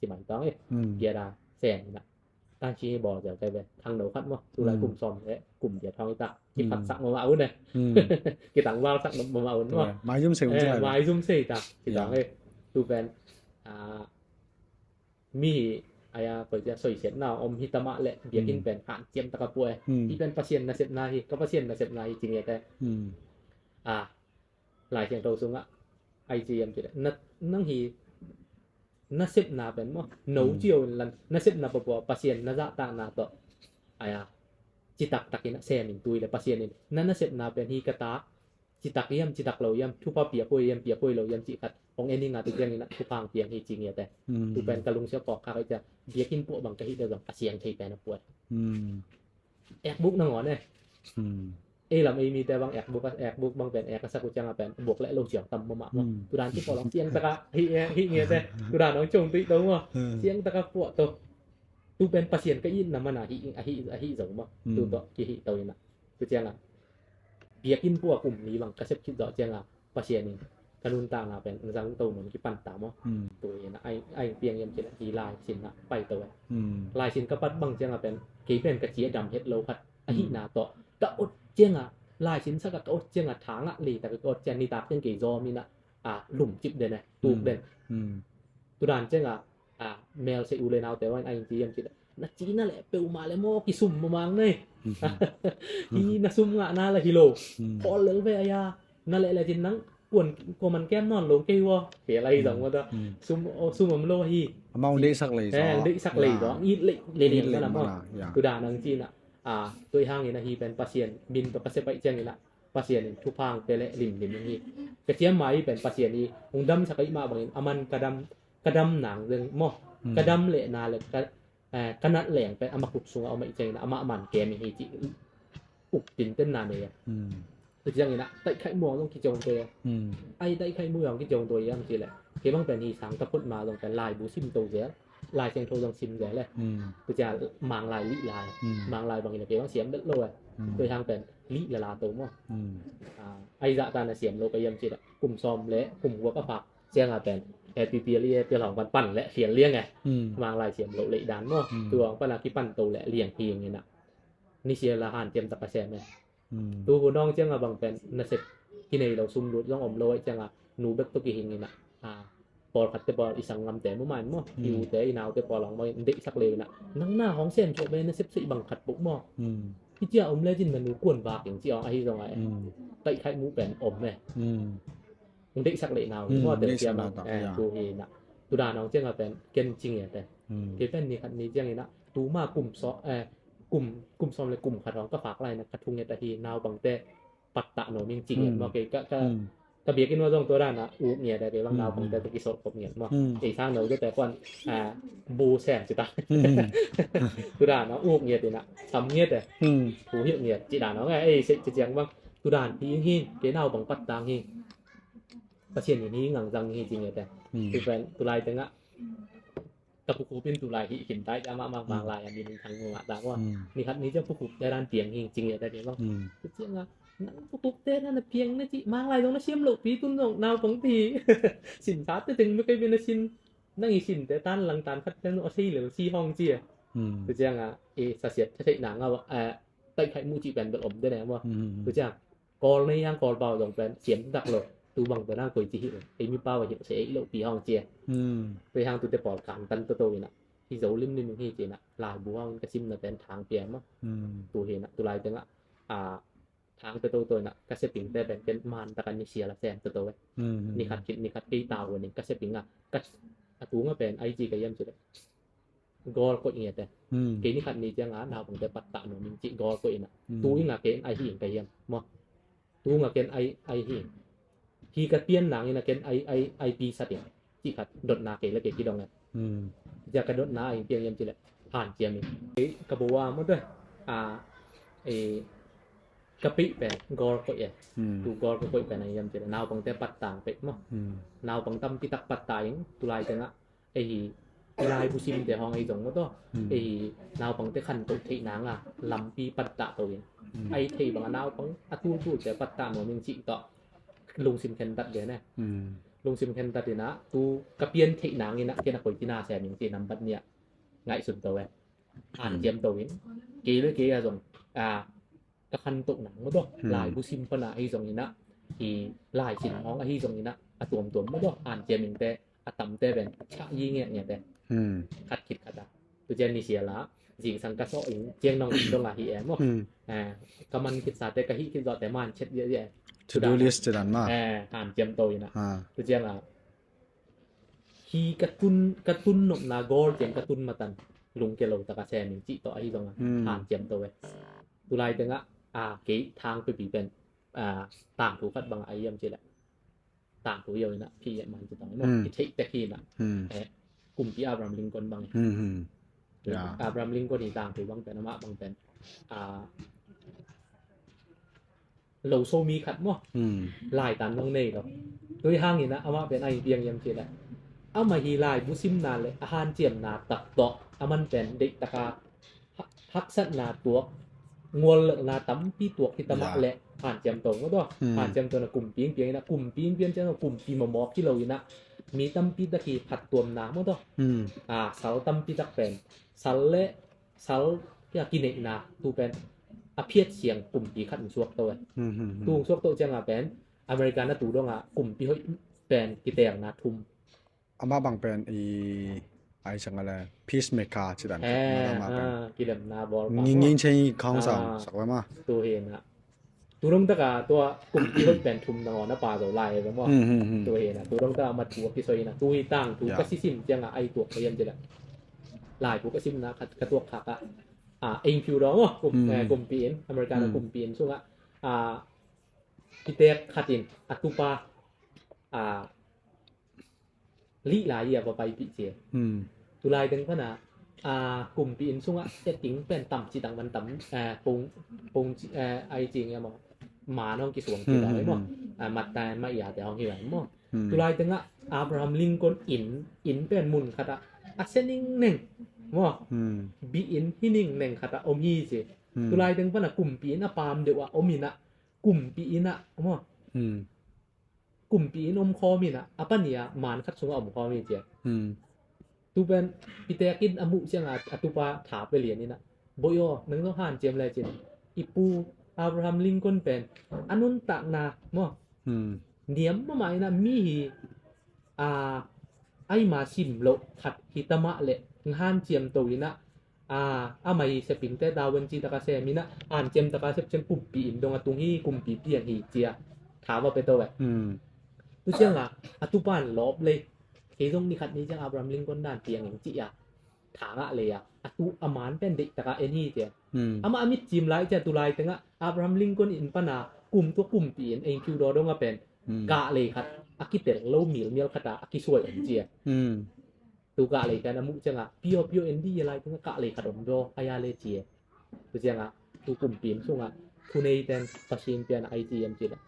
ci mai tawng e. Piada sem in ah, tansi bawl zel kai ve. Thang no khat maw, tu lai kum sawm le kum giat hong hi ta, kiphatsak mahmah un e. Kitangvalsak mahmah un maw. Maizum sei un, maizum sei ta ci tawng e. Tu pen, a, mi hi, ai a, koi cia soisiatna om hi ta mah leh biakinn pen hanciam tak a pua e. Hih pen Pasian nasepna hi, ka Pasian nasepna hi ci ngiat e. A, Lai Siangtho sungah ai ci hiam cih leh, na, nang hi nasepna pen maw, no cio in lan nasepna papua Pasian na zahtakna tawh, ai a, citak takin a sem in tui leh Pasian in na nasepna pen hi ka ta, citak hiam, citak lo hiam, thupha pia koi hiam, pia koi lo hiam cih khat hong en ing a, tu ciangin a thupha hong piang hi ci ngiat e. Tu pen ka lungsim a phawk kha kei cia, biakinn puah bang ka hih deuh zong a siang thei pen a puah e. Ekbuk nangawn e. Ei lam ei mite bang ekbuk, ekbuk bang pen ek a sak uh ciang a pen buk leh lo ciang tam mahmah maw. Tu dan ci pawl hong siang tak a hih, hih ngiat e. Tu dan hong cung tuih to maw. Siang tak a puah to. Tu pen Pasian ka itna man a hih, a hih, a hih zo maw. Tu tawh kihih to in a. Tu ciang a biakinn puah kum li bang ka sep khit zawh ciang a Pasian in ka nuntakna pen zang to mun kipan ta maw. Hmm. Tu hi na, ai, ai piang hiam cih leh hi lai sin na pai to e. Hmm. Lai sin ka pat bang ciang a pen, kei pen ka ci a dam het lo khat ahihna tawh. Ka ot ciang a, lai sin sak a ka ot ciang a, thang a lei tak a ka ot ciang, nitak ciang kei zawm in a, a, lum cip den e, tuk den. Hmm. Tu dan ciang a, a, mel se u le naute wan a in ci hiam cih leh, na cina le peuhmah le maw kisum mamang nei. Hi na sum ngahna le hi lo. Pawl lel ve a ya. Na leh le cin nang kuan kuaman kem nawn lo kei ua. Kei lai zong ua ta. Sum, sum om lo hi. Amau deihsak lei zong. Deihsak lei zong. It lei lei lei mana maw. Tu dan ang cina. A, tua hangin a hi pen Pasian min tawh ka sep ahih ciangin a, Pasian in thupha hong pia leh limlim hi. Ka ciam mai pen Pasian i hong damsak ahih mah bangin, aman ka dam, ka dam nang deng maw. Ka dam leh na le ka, eh, ka nat leng pen ama khut sungah om ahih ciangin amah man kem hi cih uk tinten na nei a. Tu ciangin a, taih khaih muang zong kiciong te. Ai taih khaih muang kiciong to hiam cih leh, kei bang pen hi sang ka phot ma zong pen laibu sim to zel. Lai Siangtho zong sim zel e. Tu ciang Manglai lih lai. Manglai bangin a kei bang siam bet lo e. Tua hang pen lih lala to maw. A, ai zah ta na siam lo ka hiam cih leh, kum sawm le kum gua ka phak ciang a pen, eh, P P L E, eh, pial hong pan pan le fial liang e. Manglai siam lo leh dan maw. Tua hong pan a kipan to le liang hi ing in a. Nisia la hanciam tak a sem e. Tu hun hong ciang a bang pen nasep kinei lo, sum lut zong om lo ahih ciang a, nu bek tawh kihing in a, a, pawlkhat te pawl i sanggamte mu main maw, i ute i naute pawl hong maw in deihsak lei in a, nang na hong sem thuak ve nasep seh bang khat peuh maw. Hi cia om le cin na nu kuan vak in ci hong ahi zong a e. Taih khaih mu pen om e. Hong deihsak leh nau hi maw, tel siam a. Tu hi na. Tu dan hong ciang a pen ken ci ngiat e. Kei pen ni khat ni ciang in a, tu ma kum sawm, eh, kum, kum sawm le kum khat hong ka phak lai na, ka thu ngiat ahi, naupangte pattah nuam ing ci ngiat maw. Kei ka, ka, ka biakinn uah zong tua dan a uk ngiat e, kei bang naupangte tawh kisawlkhop ngiat maw. Ei sang no te kuan, a, bu sem ci ta. Tu dan a uk ngiat in a, sam ngiat e. Thu hilh ngiat ci dan hong e, ei seh ci ciang bang. Tu dan hi ing hi, kei naupang pattang hi. Pasian in hi ngang zang hi ci ngiat e. Tu pen, tu lai teng a, ka pukhup in tu lai hi khin tai, ama mah Manglai a min in thang mu ngah ta maw. Ni khat ni ciang pukhup te dan piang hi ci ngiat e bang. Tu ciang a, nang pukhup te dan a piang na ci, Manglai zong na siam lo pi, tun zong naupang pi. Sin sa te teng me kai bin na sin, nang i sin te tan lang tan khat te no a sei le si hong ci e. Tu ciang a, e, sa siat te thei nang a, a, taih khaih mu ci pen bel om te ne maw. Tu ciang Kawl nei hang Kawl pau zong pen siam tak lo. Tu bang pen hang koi ci hi lo. Ei mi pau a hi lo se ei lo pi hong ci e. Tua hang tu te pawl kang tan to to in a, hi zo limlim hi ci in a, laibu hong ka simna pen thang pia maw. Tu hi na, tu lai teng a, a, thang to to to in a, ka seping te pen ken man tak a ni sia la sem to to e. Ni khat kit ni khat kei tau ni ka seping a, ka, a tu nga pen ai ci ka hiam ci le. Goal koih ngiat e. Kei ni khat ni ciang a naupangte pattah nuam ing cih goal koih in a. Tu ing a ken ai hi ing ka hiam maw. Tu ing a ken ai, ai hi ing. Hi ka pian nang in a ken ai, ai, ai pi sat ing. Cih khat dotna kei le kei kidong e. Cia ka dotna ai piang hiam ci le, hanciam ing. Kei ka bo a maw te. A, e, ka peih pen goal koih e. Tu goal ka koih pen ai hiam ci le, naupangte pattang peih maw. Naupang tampi tak pattah ing, tu lai teng a. Ei hi, i laibu simte hong ei zong maw taw. Ei hi, naupangte khantoh theih nang a lampi pattah to in. Ai thei bang a naupang a tultulte pattah nuam ing cih tawh lungsim khentat ve ne. Lungsim khentat in a, tu ka pian theih nang in a, ken a koi tina sem ing cih nambat nih a ngaihsun to e. Hanciam to in. Kei le kei a zong, a, ka khantoh nang maw taw. Laibu sim pan a ahi zong in a, i lai sin hong ahi zong in a, a tuamtuam maw taw, hanciam ing te, a tamte pen chah yi ngiatngiat e. Khat khit khat a. Tu ciang ni sia la, zingsang ka sawh ing ciang nong dong a hi e maw. Eh, ka man khit sa te, ka hih khit zawh te man chet ziahziah e. To do list te dan ma. Eh, hanciam to in a. Tu ciang a, hi ka tun, ka tun nopna goal ciang ka tun matan lungkia lo taka sem ing cih tawh ahi zong a, hanciam to e. Tu lai teng a, a, kei thang pipi pen, a, tangthu khat bang a ahi hiam ci le, tangthu yo in a, ki man ci tang no, ki theih tek hi in a. Eh, kumpi Abraham Lincoln bang e. Abraham Lincoln hi tangthu bang pen, amah bang pen, a, lo so mi khat maw. Laitan nong nei lo. Tui hangin a, amah pen a ing piang hiam ci le, amah hi laibu simna le a hanciamna tak tawh, aman pen deih taka ha-, haksatna tuak nguallelhna tampi tuak hi ta mah leh hanciam to maw taw. Hanciam to na kumpi in piang inah, kumpi in piang ciang kumpi mawmawk hi lo inah mi tampi tak hi phattuamna maw taw. A, sal tampi tak pen, sal le sal kia kineihna tu pen a phiat siang kumpi khat in suak to e. Tu in suak to cianga pen America na tu dongah kumpi hoih pen kitelna thum. Amah bang pen i ai sang a le peacemaker ci dan khat, amah pen kilemna bawl ngingin chei khawng sang sak lama. Tu hi na. Tu dong taka tua kumpi hoih pen thum nangawn a pa zo lai e maw. Tu hi na. Tu dong taka mat thu a kisoi na. Tu hi tang thu ka sisim cianga ai tuak ka hiam ci la. Lai thu ka simna khat ka tuak khak a. A, engkiu dong maw. Kumpi in, America na kumpi in sungah a, kitek khat in a tupa a, lih lai a va paipih ci. Tulai teng pana a, kumpi in sungah eting pen tam ci tang man tam, a, pung pung ci, a, ai ci nge maw. Man hong kisuang ci lai maw. A, mat tai ma ia te hong hi lai maw. Tulai tengah Abraham Lincoln in, in pen mun khat ah a sia ningneng maw. Bi in hi ningneng khat ah om hi ci. Tulai teng pana kumpi in a pam deuh ah om inah, kumpi inah maw. Kumpi in om khawm inah, a pani a man khat sungah om khawm hi cia. Tu pen pitek in a muh cianga a tupa tha pe lian inah, boih aw, nang zong hanciam le cin, i pu Abraham Lincoln pen a nuntakna maw. Niam mahmah inah mi hi a, aima sim loh khat hi ta mah leh hanciam to inah, a, amah hi sepingte dawen ci taka sem inah hanciam taka sep ciang kumpi in dong a tung hi, kumpi piang hi cia tha va pe to e. Tu cianga a tupan lawp lei, kei zong ni khat ni ciang Abraham Lincoln dan piang in ci a tha ngah lei a, a tu a man pen deih taka en hi cia. Amah a mit cim lai cia tulai tengah Abraham Lincoln in pana kum tua kumpi in engkiu daw dong a pen kah lei khat a kitel lo milmial khat a a kisuai om cia. Tu kah lei pen a muh cianga pio pio en di a lai tengah kah lei khat om daw a ia le cia. Tu cianga tu kumpi in sungah thunei ten Pasian pian a ai ci em ci la.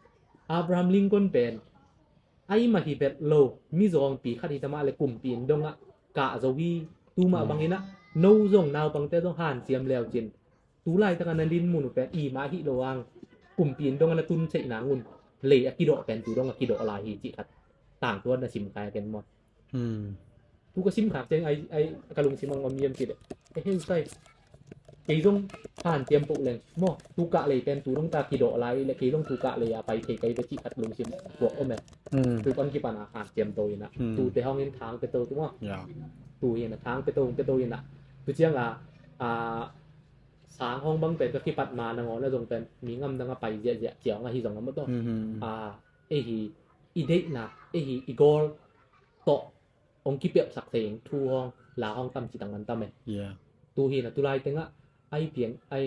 Abraham Lincoln pen aima hi bet lo, mi zawngpi khat hi ta mah le kumpi in dongah kah zo hi. Tu mah bang inah no zong naupangte zong hanciam leu cin, tu laitaka na din mun uh pen ima hi lo ang, kumpi in dongah na tun theih nang un lei a kidawh pen tu dongah kidawh lai hi cih khat tangtuan na sim kai a ken maw. Tu ka sim khak ciang ai, ai ka lungsim ang om hiam ci le, e hei sai, kei zong hanciam poh leng maw, tu kah lei pen tu dong ta kidawh lai le kei zong tu kah lei a pai thei kai ve cih khat lungsim tuak om e. Tu pan kipan a hanciam to inah, tu te hong in thang pe to tu maw. Tu hi na thang pe to, pe to inah. Tu cianga a, sang hong bang pen ka kipat ma nangawn a zong pen mi ngamdang a pai ziahziah ciang ahi zong a maw taw. A, ei hi i deihna, ei hi i goal tawh hong kipiapsak thei ing thu hong la hong tam ci tang an tam e. Tu hi na tulai tengah ai piang ai,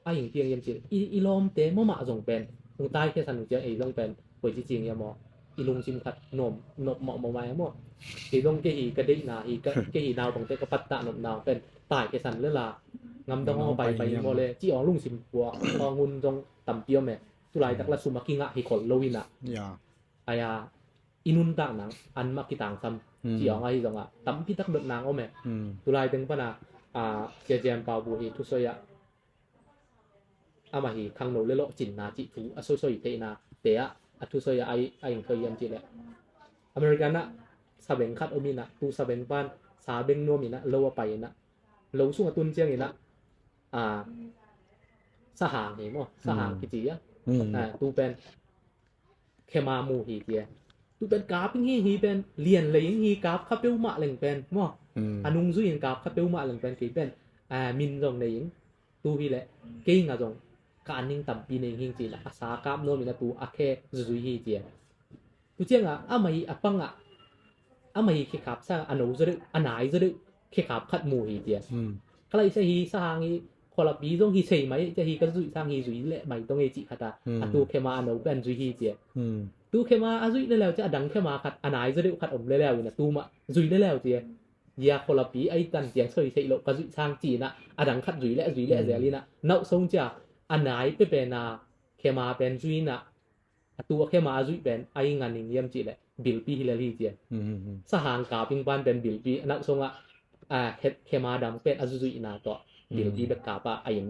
ai ing piang yem ci i, i lawmte mahmah zong pen hong taikhia san uh ciang ei zong pen koi ci cing yem aw, i lungsim khat nop, nop mawhmawh mai maw. Kei zong kei hi ka deihna hi, kei hi naupangte ka pattah nopna pen taikhia san le la ngamdang hong pai pai maw le ci awng lungsim kua hong hun zong tampi om e. Tulai tak la sum a kingah hi khol lo inah. Aia i nuntak nang an mah kitangsam ci awng ahi zongah tampi tak dot nang om e. Tulai teng pana a, Sia Jem Pau Bu hi thusoi ah amah hi khangno le lawhcinna cih thu a soisoi theihna te ah a thusoi ah ai, a ing thoi hiam ci le, American ah sabeng khat om inah, tu sabeng pan sabeng nuam inah lo a pai inah, lo sung a tun ciang inah a, sahang hi maw, sahang kici a, tu pen khema mu hi cia. Tu pen kap ing hi, hi pen lian lei ing hi, kap kha peuhmah leng pen maw. A nungzui in kap kha peuhmah leng pen kei pen a, min zong nei ing. Tu hi leh kei nga zong ka an ing tampi nei ing hi ci la a sa kap nuam inah tu a khe zuzui hi cia. Tu cianga amah hi a pangah amah hi khekap sang a no zaw deuh, a nai zaw deuh khekap khat mu hi cia. Ka laih sia hi sahang hi khualapi zong hi sei mai cia, hi ka zuih sang hi zui leh mai tong ei cih khat a, a tu khema a no pen zui hi cia. Tu khema a zuih le leu cia a dang khema khat a nai zaw deuh khat om le leu inah tu mah zui le leu cia. Zia khualapi ai tan ciang soi theih loh ka zuih sang ci inah a dang khat zui leh zui leh zel inah nauh song cia a nai pepena khema pen zui inah a tu a khema a zuih pen a i ngan ing hiam cih leh bilpi hi lel hi cia. Sahang kaping pan pen bilpi a nak songah a, khema dam pen a zuzuihna tawh bilpi bek kap a a in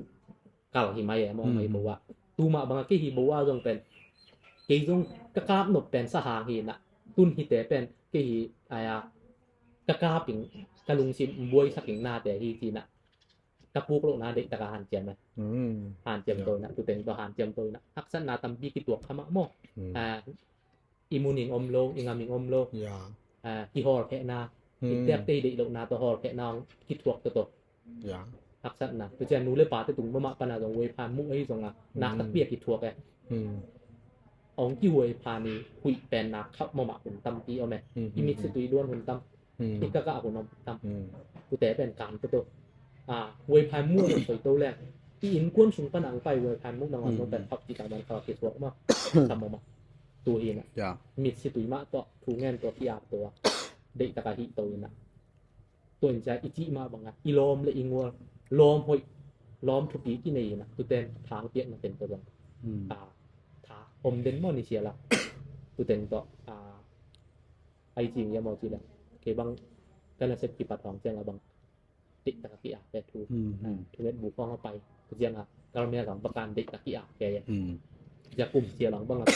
kal hi mai e maw, mai bo ah. Tuma banga kei hi bo ah zong pen kei zong ka kap nop pen sa hang hi na, tun hite pen kei hi aya ka kaping ka lungsim buaisaking nate hi ci na, ka puk lohna deih taka hanciam e. Hanciam to na, tuteng to hanciam to na, haksatna tampi kituak kha mah maw. I mun ing om lo, i ngam ing om lo. Kihawlkhehna, i tekte i deih lohna tawh hawlkhehna hong kithuak toto. Haksatna tu cian nu le pate tung mahmah pana zong huaiphan muh ahi zonga nak takpi a kithuak e. Hong kihuaiphan i huih pen nak khauh mahmah hun tampi om e. I mit si tui duan hun tam, i kakah hun om tam. Tute pen kan toto. Huaiphan muh a soi to leng i innkuan sung pana ang pai huaiphan muh nangawn nong pen khauh cih tak dan khauh a kithuak mah. Sam mahmah. Tu hi na, mit si tui mah tawh thu ngen tawh ki-ap to a, deih taka hih to hi na. Tua in cia i cih mah banga i lawm le i ngual, lawm hoih, lawm thupi kinei hi na, tuten thang piakna ten tawh zong tha om den maw ni sia la. Tuten tawh ai cing ia maw ci la. Kei bang ka nasep kipat hong ciang a bang deih taka ki-ap e thu. Thu nget bu khawng a pai. Tua cianga kalmia zang bakan deih taka ki-ap e. Tua cia kum sia lang banga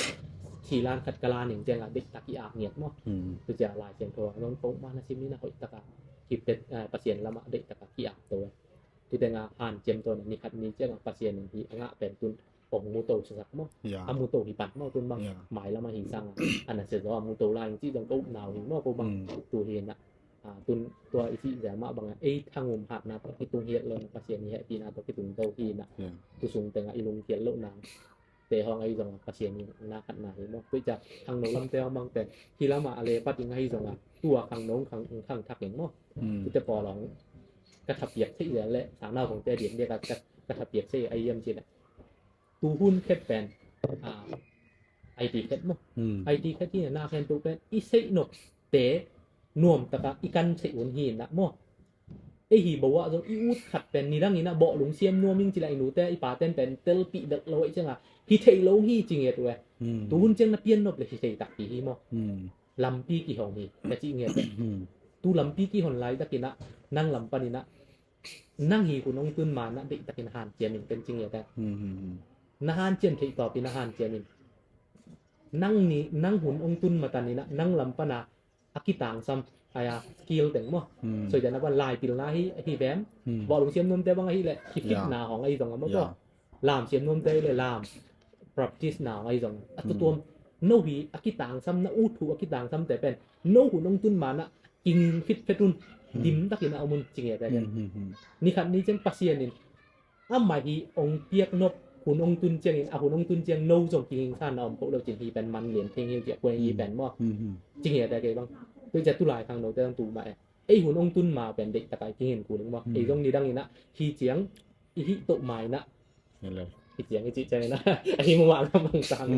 thilan khat ka la ning cianga deih taka ki-ap ngiat maw. Tua cia Lai Siangtho ang zong pongmana sim ni na hoih taka kipet Pasian lama deih taka ki-ap to e. Tua tenga hanciam to na ni khat ni cianga Pasian in hi a ngah pen tun ong muto sasak maw. A muto hi pan maw tun bang mai lama hi sanga a na sia zaw a muto lai ci zong ko upna uh hi maw ko bang tu hi na. Tun tua i cih zia mah banga ei thangum hatna tawh kitung hiat lo na Pasian i hehpihna tawh kitung zo hi na. Tu sung tenga i lungkiat lohna te hong ahi zonga Pasian i na khatna hi maw. Tuica khangno lamte hong bang pen hi lama a le pat ing ahi zonga tua khangno khang thak ing maw. Tute pawl hong ka thapiak theih zia le sanau khongte diakdiak a ka thapiak theih ahi hiam ci na. Tu hun khet pen IT khet maw. IT khet hi na khen tu pen i seih nop te nuam taka i kan seih un hi na maw. Ei hi bo ah zong i ut khat pen nidang ina bawh lungsiam nuam ing cila i nute i paten pen telpih belh lo aih cianga hi theih lo hi ci ngiat uh e. Tu hun ciang na pian nop le hi thei takpi hi maw. Lampi kihong hi ka cih ngiat uh. Tu lampi kihon lai takinah nang lam paninah nang hi hun hong tun manah deihtakin hanciam in ken ci ngiat uh. Na hanciam theih tawpin a hanciam in nang ni nang hun hong tun mataninah nang lam pana a kitangsam aya skill teng maw. Soidan a ban laipilna hi hi vem. Bawh lungsiam nuamte bang ahi leh hi fitna hong ahi zong a maw bawh. Lam siam nuamte ahi leh lam practice na hong ahi zong a tutuam no hi a kitangsam na ut hu a kitangsamte pen no hun hong tun manah king fit fet un dim takin a om un ci ngiat a ken. Ni khat ni ciang Pasian in amah hi hong piak nop hun hong tun ciangin a hun hong tun ciang no zong kihingsan na om koh lo cin hi pen man lian theng hi uh ciah kuai hi pen maw. Ci ngiat a kei bang. Tua ciah tulai khang note zong tu mah e. Ei hun hong tun ma pen deih takai kingin kuling maw. Ei zong nidang inah hi ciang i hih toh ma inah hi ciang i cih ciang inah a hi mumah lam hong sang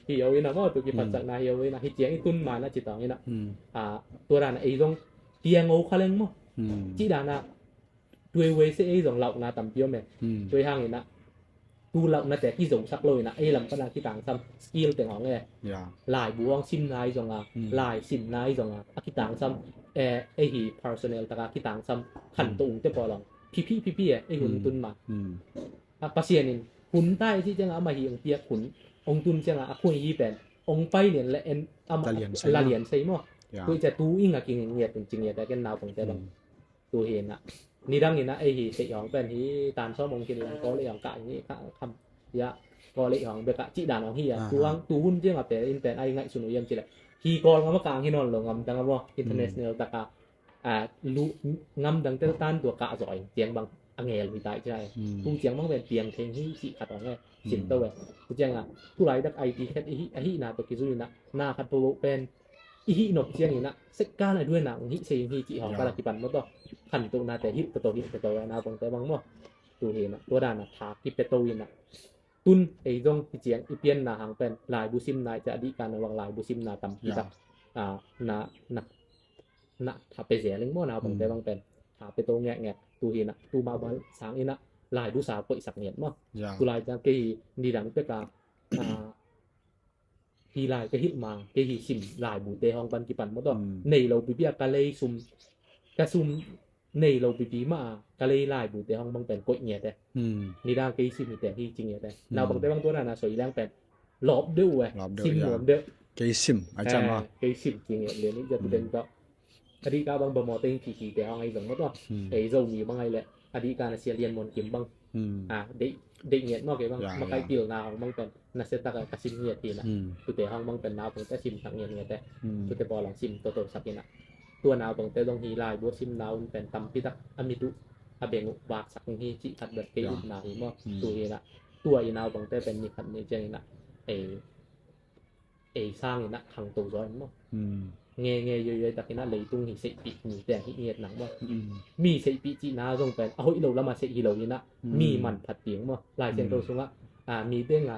hi yo inah maw tu kiphatsakna hi yo inah hi ciang i tun ma inah ci tawng inah tua danah ei zong tiang o kha leng maw. Cih danah tuai wei se ei zong lauhna tampi om e. Tuai hang inah tu lauhnate kizosak lo inah ei lam pana kitangsam skill teng hong e. Laibu hong simna i zonga lai simna i zonga a kitangsam ei hi personal taka kitangsam khanto ungte pawl hong phiphi phiphi e ei hun tun ma. A Pasian in hun ta i cih cianga amah hi hong piak hun hong tun cianga a khuai hi pen hong pai lian le en amah lalian sei maw. Tuai cia tu inga kingin ngiat un ci ngiat a ken naupangte bang. Tu hi inah nidang inah ei hi seih hong pen hi tan sawm hong kin lang kawl ei hong kah hi kha kham ya kawl ei hong beka cih dan hong hi a tu hang tu hun cianga pen in pen ai ngaihsun uh hiam cileh hi kawl ngam a kang hi nawn lo ngam dang a maw international taka lu ngam dang tel tan tua kah zaw in ciang bang a ngel hi tai cia e. Tu ciang bang pen piang theng hi cih khat hong e. Sin to e. Tu cianga tulai dak IT khet ahihna tawh kizui inah na khat paboh pen i hih nop cianginah sekkan a duaina hong hih sei hi cih hong kala kipan maw tawh khantohnate hilh toto hilh toto a naupangte bang maw. Tu hinah tua danah tha kipeto inah tun ei zong hi ciang i pianna hang pen laibu simna i ciah dihkan a bang laibu simna tampi tak na na na tha pe zel ing maw naupangte bang pen tha peto ngekngek. Tu hinah tu mah bang sang inah laibu sa koihsak ngiat maw. Tulai ciang kei hi nidang peka hi lai ka hilh ma kei hi sim laibute hong pan kipan maw tawh nei lo pipia ka lei sum ka sum nei lo pipi mah a ka lei laibute hong bang pen koih ngiat e. Hmm. Nidang kei sim hite hi ci ngiat e. Hmm. Naupangte bang tua na na soi leng pen lawp deuh uh e. Lawp deuh, sim ya. Nuam deuh. Kei sim, ai cam a. Kei sim ci ngiat lian i jat den tawh. A dih ka bang bamawte in cihcite hong ai zong mawt aw. Hmm. Ei Zomi bang ai leh a dih ka na sia lian mon kim bang. Hmm. A, deih, deih ngiat mawk ei bang. Ya, makaih ya. Pilna hong bang pen na sia tak a ka sim ngiat hi na. Hmm. Tute hong bang pen naupangte sim tak ngiat ngiat e. Hmm. Tute pawl hong sim toto sak hi na. Tua naupangte zong hi laibu sim na un pen tampi tak a mit uh a beng uh vaksak hi cih khat bel kei upna hi maw. Hmm. Tu hi na. Tua i naupangte pen ni khat ni ciang hi na. Ei ei sang in ah khangto zaw in maw. Hmm. Nge nge yoi yoi tak in ah leitung hi seihpih mite hi ngiat nang maw. Hmm. Mi seihpih cihna zong pen a hoih lo lam a seih hi lo in ah mi manphat ding maw. Lai Siangtho sungah, a, mi teng a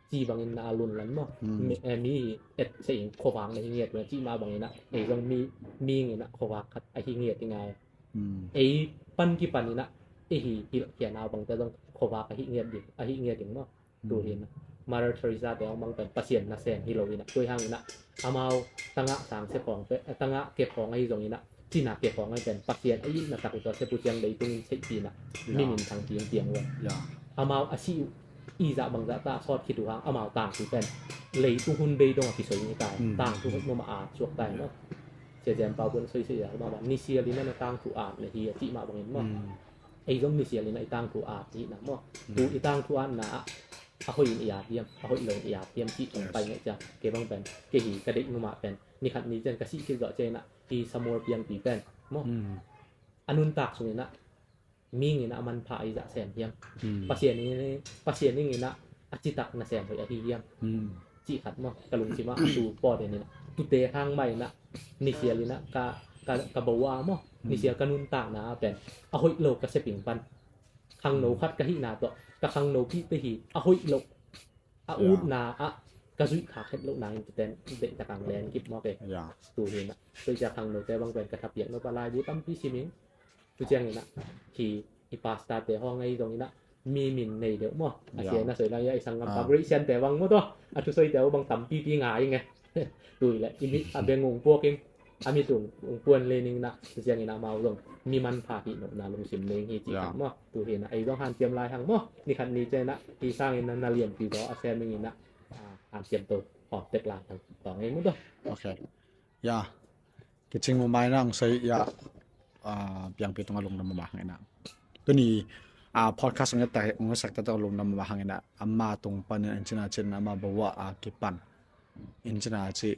ci bangin na a lunlan maw. Hmm. Mi, eh, mi hi et seih in khuavak na hi ngiat uh na cih mah bangin ah ei zong mi, mi in ah khuavak khat a hi ngiat i ngai. Hmm. Ei pan kipan in ah ei hi hilhkhia naupangte zong khuavak a hi ngiat ding, a hi ngiat ding maw. Tu hi na, Mother Teresa te hong bang pen Pasian nasem hi lo hi na, tua hang hi na, amau tangah sang se khawng pe, tangah kep khawng ahi zong hi na, cina kep khawng ahi pen Pasian a itna tak uh tua sepu ciang leitung in seihpih na, mi minthang piang piang uh a. Amau a sih uh, i zah bang zah ta a sawt khit uh hang, amau tangthu pen leitung hun bei dong a kisoi ngi tai, tangthu hun mama a suak tai maw. Sia Jem Pau Bun soi sih zah mama, nisial in na tangthu at na hi a cih mah bangin maw. Ei zong nisial in a i tangthu at hi na maw. Tu i tangthu atna ah a hoih in i at hiam, a hoih lo in i at hiam cih tong pai ngai cia. Kei bang pen kei hi ka deih mumah pen ni khat ni cian ka sih kik zawh cian ah hi Samuel piangpi pen maw. A nuntak sung in ah ming in ah a manpha a i zah sem hiam. Pasian in, Pasian in ah a citak nasem hoih a hi hiam. Cih khat maw, ka lungsim ah a tu pawt in ah, tute hang mah in ah, nisial in ah ka, ka, ka bawa maw, nisial ka nuntakna ah pen a hoih lo ka seping pan khangno khat ka hihna tawh, ka khangno pihte hi a hoih lo a utna ah ka zuih khak het lohna in tuten deihtak ang len kip maw kei. Tu hi in ah, tua i cia khangnote bang pen ka thapiak nop a laibu tampi sim in, tu ciang in ah hi i pastor te hong ei zong in ah mi min nei deuh maw. A sia na soi lai a i sanggam pagri siante bang maw tua. A thusoite uh bang tampipi ngai nge. Tui le i mit a beng ung puak in a mit ung puan le ning na. Siang in a mau zong mi manpha hi nopna lungsim nei hi ci khat maw. Tu hi na ei zong hanciam lai hang maw. Ni khat ni ciang in a hi sang in na lianpi zaw a sem ning in a hanciam to hawm tek lai hang tawng ei maw tua. Ok. Ya. Kicing mumai na ang soi ya, ah, piangpi tunga lungdam mama hang ina. Tuni, ah, podcast ang ita, ang sak tata lungdam mama hang ina. Ama tung pan in cina cina ama bawa, ah, kipan. In cina ci.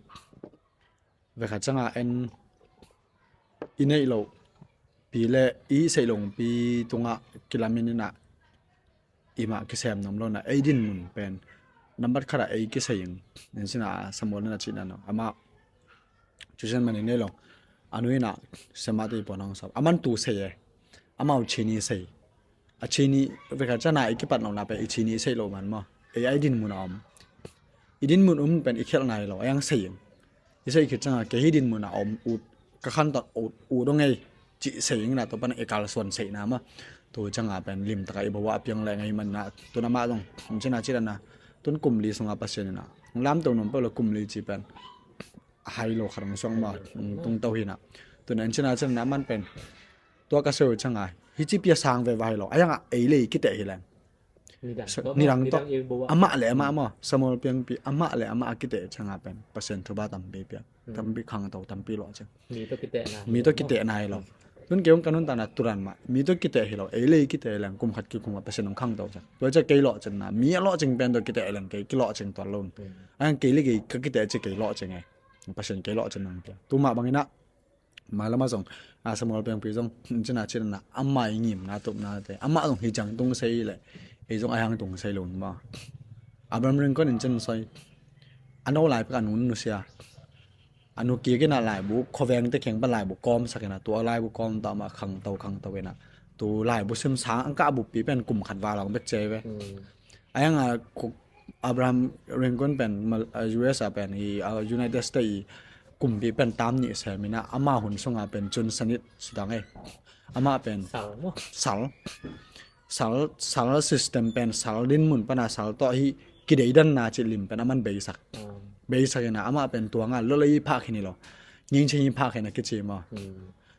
Vekhat canga en i neih lo. Pi le i seilong pi tunga kilamin ina. I mah kisem nom lo na, ei dinmun pen nambat khat a ei kisei in, in cina Samuel na cina no. Ama, cucian mani nei lo. Anu ina, sema te i pon hong sap. Aman tu sei e. Amau cini sei. A cini, vekhat cana i kipat lo na pen, i cini sei lo man maw. Ei, ei dinmun a om. I dinmun um pen i khelh nai lo, ei ang sei in. I sei khit canga kei hi dinmun a om ut, ka khan tawh ut, ut dong ei. Cih sei ing na tua pan i kalsuan sei na ma. Tu canga pen limtaka i bawa a piang leh ngai man na. Tun amah zong, um cina cih dan na. Tun kum li sunga Pasian ina. Lamto nom peuh lo kum li ci pen. A hai lo khat ong suang ma. Tung to hi na. Tun en cina cih dan na man pen. Tua ka sei canga. Hi ci pia sang ve vai lo. A yang a ei lei kiteh hi leng. Nidang tawh amah le amah maw, Samuel piangpi amah le amah a kiteh canga pen Pasian thuba tampi piang, tampi khangto, tampi luah cing. Mi tawh kiteh nai lo. Tun kei ung ka nuntakna turan mah mi tawh kiteh hi lo, ei lei kiteh leng kum khat kikum a Pasian ong khangto cing. Tua cia kei luah cing na, mi a luah cing pen tawh kiteh leng kei kiluah cing tuan lo. Ang kei le kei ka kiteh ci kei luah cing e. Pasian kei luah cing nang pia. Tuma bangina Mailam a zong, a Samuel piangpi zong, cina cina na, amah i ngimna tupna te, amah zong hi ciang tung sei le, ei zong a hiang tung sei lo ma. Abraham Lincoln in cin soi, a no lai pek a nun nusia, a nu kik ina laibu, khoveng te keng pa laibu kawm sak ina, tua laibu kawm ta ma khangto khangto ina, tu laibu sim sang, ang ka bupi pen kum khat va long bek cei ve. A yang a kuk Abraham Lincoln pen, U S a pen, i United States i kumpi pen tam nih sem ina, ama hun sunga pen Johnson it sutang e. Ama pen sal, sal, sal system pen, sal dinmun pana sal tawh hi kideidan na cih lim pen aman beisak. Beisak ina, ama pen tuanga lolei phak hi ni lo. Ngingching hi phak hi na kici maw.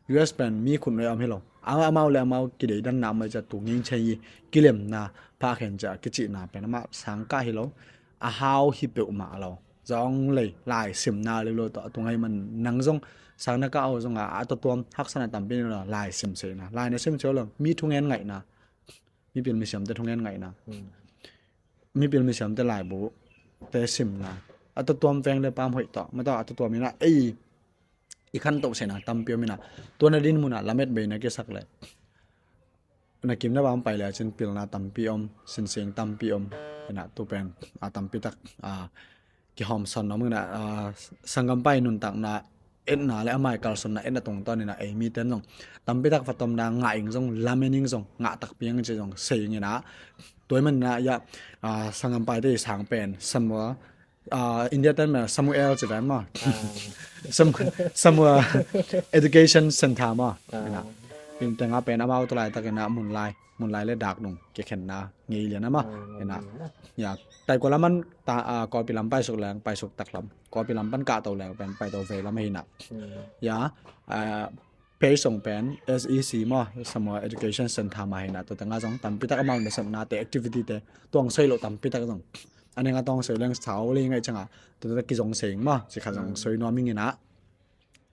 U S pen mi khut nuai om hi lo. Amau le amau kideidanna amau ciah tu ngin chei i kilemna phakhen ciah kicihna pen amah sangkah hi lo. A hau hi peuhmah lo. Zong lei lai simna leu lo tawh a tu ngai man nang zong sang na kah aw zong a a tuamtuam haksatna tampi ni lo lai sim seina. Lai na sim cio lo mi thungen ngaihna. Mipil misiamte thungen ngaihna. Mipil misiamte laibu te simna. A tuamtuam veng le pam hoih tawh. Ma tawh a tuamtuam ina ei i khantoh sehna tampi om ina. Tua na din munah lamet bei na kisak le na kim na bam pai le a cin pilna tampi om, sinsing tampi om. Ina tu pen a tampi tak a kihawmsawn om ina, a, sanggampa i nuntakna etna le amai kalsuanna etna tungtawn ina ei miten zong tampi tak fatomna ngah ing zong, lamen ing zong, ngah takpi ing ci zong sei ing ina. Tua i man ina ia, a, sanggampa i te i sang pen Samuel, a, India ten ma Samuel ci dan maw. Sam-, Samuel Education Center maw. Ina. Pin tenga pen amau tu laitak ina mun lai, mun lai le dak nung kikhenna ngei lian ama. Ina. Ia, tai kua laman ta, a, kawpi lam paisuk leng, paisuk tak lam. Kawpi lam pan kahto leng pen paito vei lam ahi na. Ia, a, pei song pen S E C maw, Samuel Education Center mah ahi na. Tua tenga zong tampi tak amau nasepnate, activity te tuang sei lo tampi tak zong. A nenga tuang sei leng sau le ngai cianga. Tua tak kizong sei maw, ci khat zong soi nuam ing ina.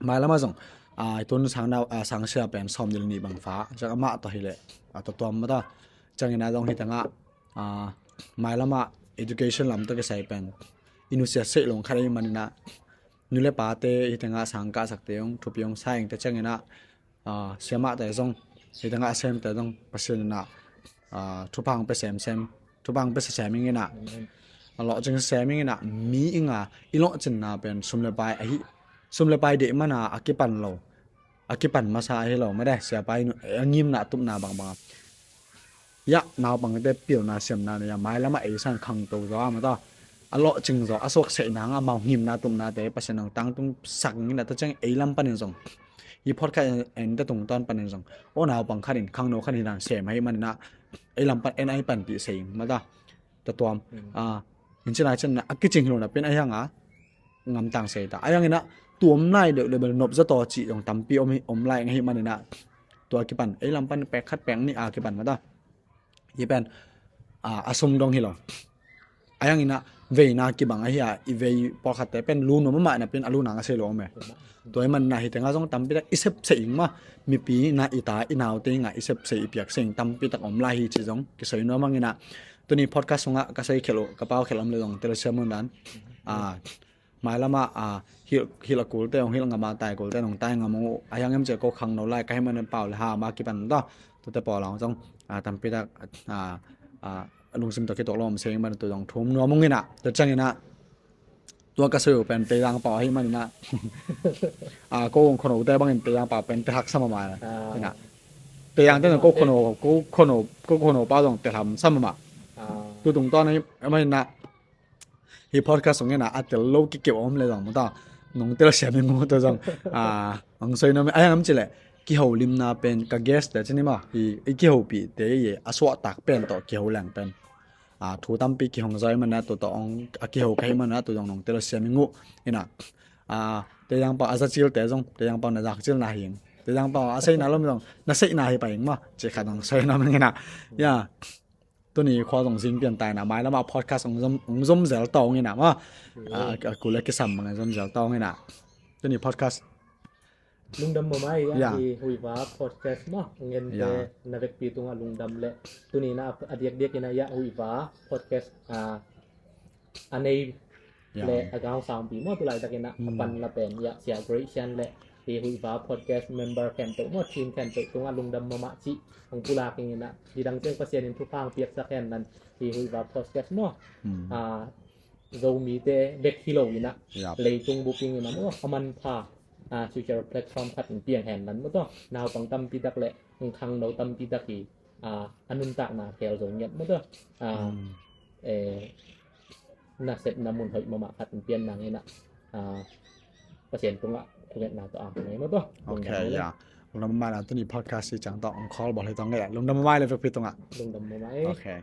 Mailamah zong, a, i tun sang nau, a, sangsia pen sawm nil ni bang fa, ciang amah tawh hileh, a, tua tuam mata. Ciang ina zong hi tengah, a, mailamah education lam tawh kisai pen i nusia seih lung khat ahi man ina, nu le pate hi tengah sang kahsakte hong thupi hong sa ing te ciang ina, a, siamahte zong hi tengah a semte zong Pasian ina, a, thupha hong pia semsem, thupha hong pia sesem ing ina. A lawhcing sesem ing ina, mi inga i lawhcinna pen sum le pai ahi, sum le pai deih mana a kipan lo, a kipan masa ahi lo made, siapa i a ngimna a tupna bangbang a. Ia, naupangte pilna siamna na ia mailamah ei san khangto zaw a mata. A lawhcing zaw, a suakseihna hang amau ngimna a tupnate Pasian hong tangtung sak ing ina, tua ciang ei lam panin zong, i podcast en te tungtawn panin zong, aw naupang khat in khangno khat in dan sem ahi man ina, ei lam pan en ahi panpih sei ing mata. Tua tuam, a, in cina cina a kicing hi lo na pen ahi hanga ngamtang sei ta. Ahi hang ina tuam nai deuh le bel nop za tawh cih zong tampi om hi, om lai ing ahi man ina. Tua kipan, ei lam pan pek khat pek nih a kipan mata. Hi pen, a, a sum dong hi lo. Ahi hang ina veina kibang ahi a, i vei pawlkhatte pen lu nuam amah na pen a lu nang a sei lo om e. Tua hi man na hi tenga zong tampi tak i sep sei ing ma, mipi na i ta i naute inga i sep sei i piak sei ing tampi tak om lai hi ci zong kisoi nuam hang ina. Tuni podcast sungah ka sei khelh uh, ka pau khelh om le zong telsiam un dan. A, mailamah, a, hilh, hilh a kulte hong hilh ngam a, tai kulte hong tai ngam uh, a hiang em cia ko khangno lai ka hi man pau le ha ma kipan ta. Tute pawl hong zong, a, tampi tak, a, a, lungsim tawh kituak lo om sei man tu zong thum nuam ung ina. Tua ciang ina tua ka soi uh pen Teizang pau ahi man ina. A, ko hong khono te bangin Teizang pau pen te hak sama ma ina. Teizang te ko khono, ko khono, ko khono pau zong te ham sama ma. Tu tungtawn ahi man ina. Hi podcast sung ina a tel lo kikeu om le zong mata. Nong tel siam ing uh tua zong, a, ang soi nuam a hiang am cileh kiholimna pen ka guest te cini ma hi, i kihopihte i a suahtak pen tawh kiho leng pen, a, thu tampi kihong zaw ahi man ina, tua tawh a kiho ka hi man ina, tua zong nong tel siam ing uh ina. A, Teizang pau a za cilte zong Teizang pau na zak cilna hi ing. Teizang pau a seihna lom zong na seihna hi pai ing ma, ci khat zong soi nuam ing ina. Ia. Tuni khua zong zing pian tai na, mailamah podcast hong zom, hong zom zel tawng ina ma. A, a kul a kisam bang zom zel tawng ina. Tuni podcast. Lungdam mahmah i, ia, i Huiva podcast ma. Ngen te na vekpi tungah lungdam le. Tuni na a diakdiak ina ia Huiva podcast, a, a nei le a gangsangpi maw, tu laitak ina a pan la pen ia Sia Gracian le hi Huiva podcast member khempeuh maw, team khempeuh tungah lungdam mahmah cih hong pulak ing ina, nidang ciang Pasian in thupha hong piaksak hen lan hi Huiva podcast maw. A, Zomite bek hi lo ina leitung bup ing ina maw, a manpha, a, social platform khat in piang hen lan maw tua, naupang tampi tak le hong khangno tampi tak hi, a, a nuntakna khel zo ngiat maw tua. A, e, nasepna mun hoih mahmah khat in pian nang ina, a, Pasian tungah thungetna tawh a ngei maw tua. Okay, ia. Lungdam mahmah na tuni podcast i ciang tawh hong call bawl hi tawh ngei. Lungdam mahmah le vekpi tungah. Lungdam mahmah e. Okay.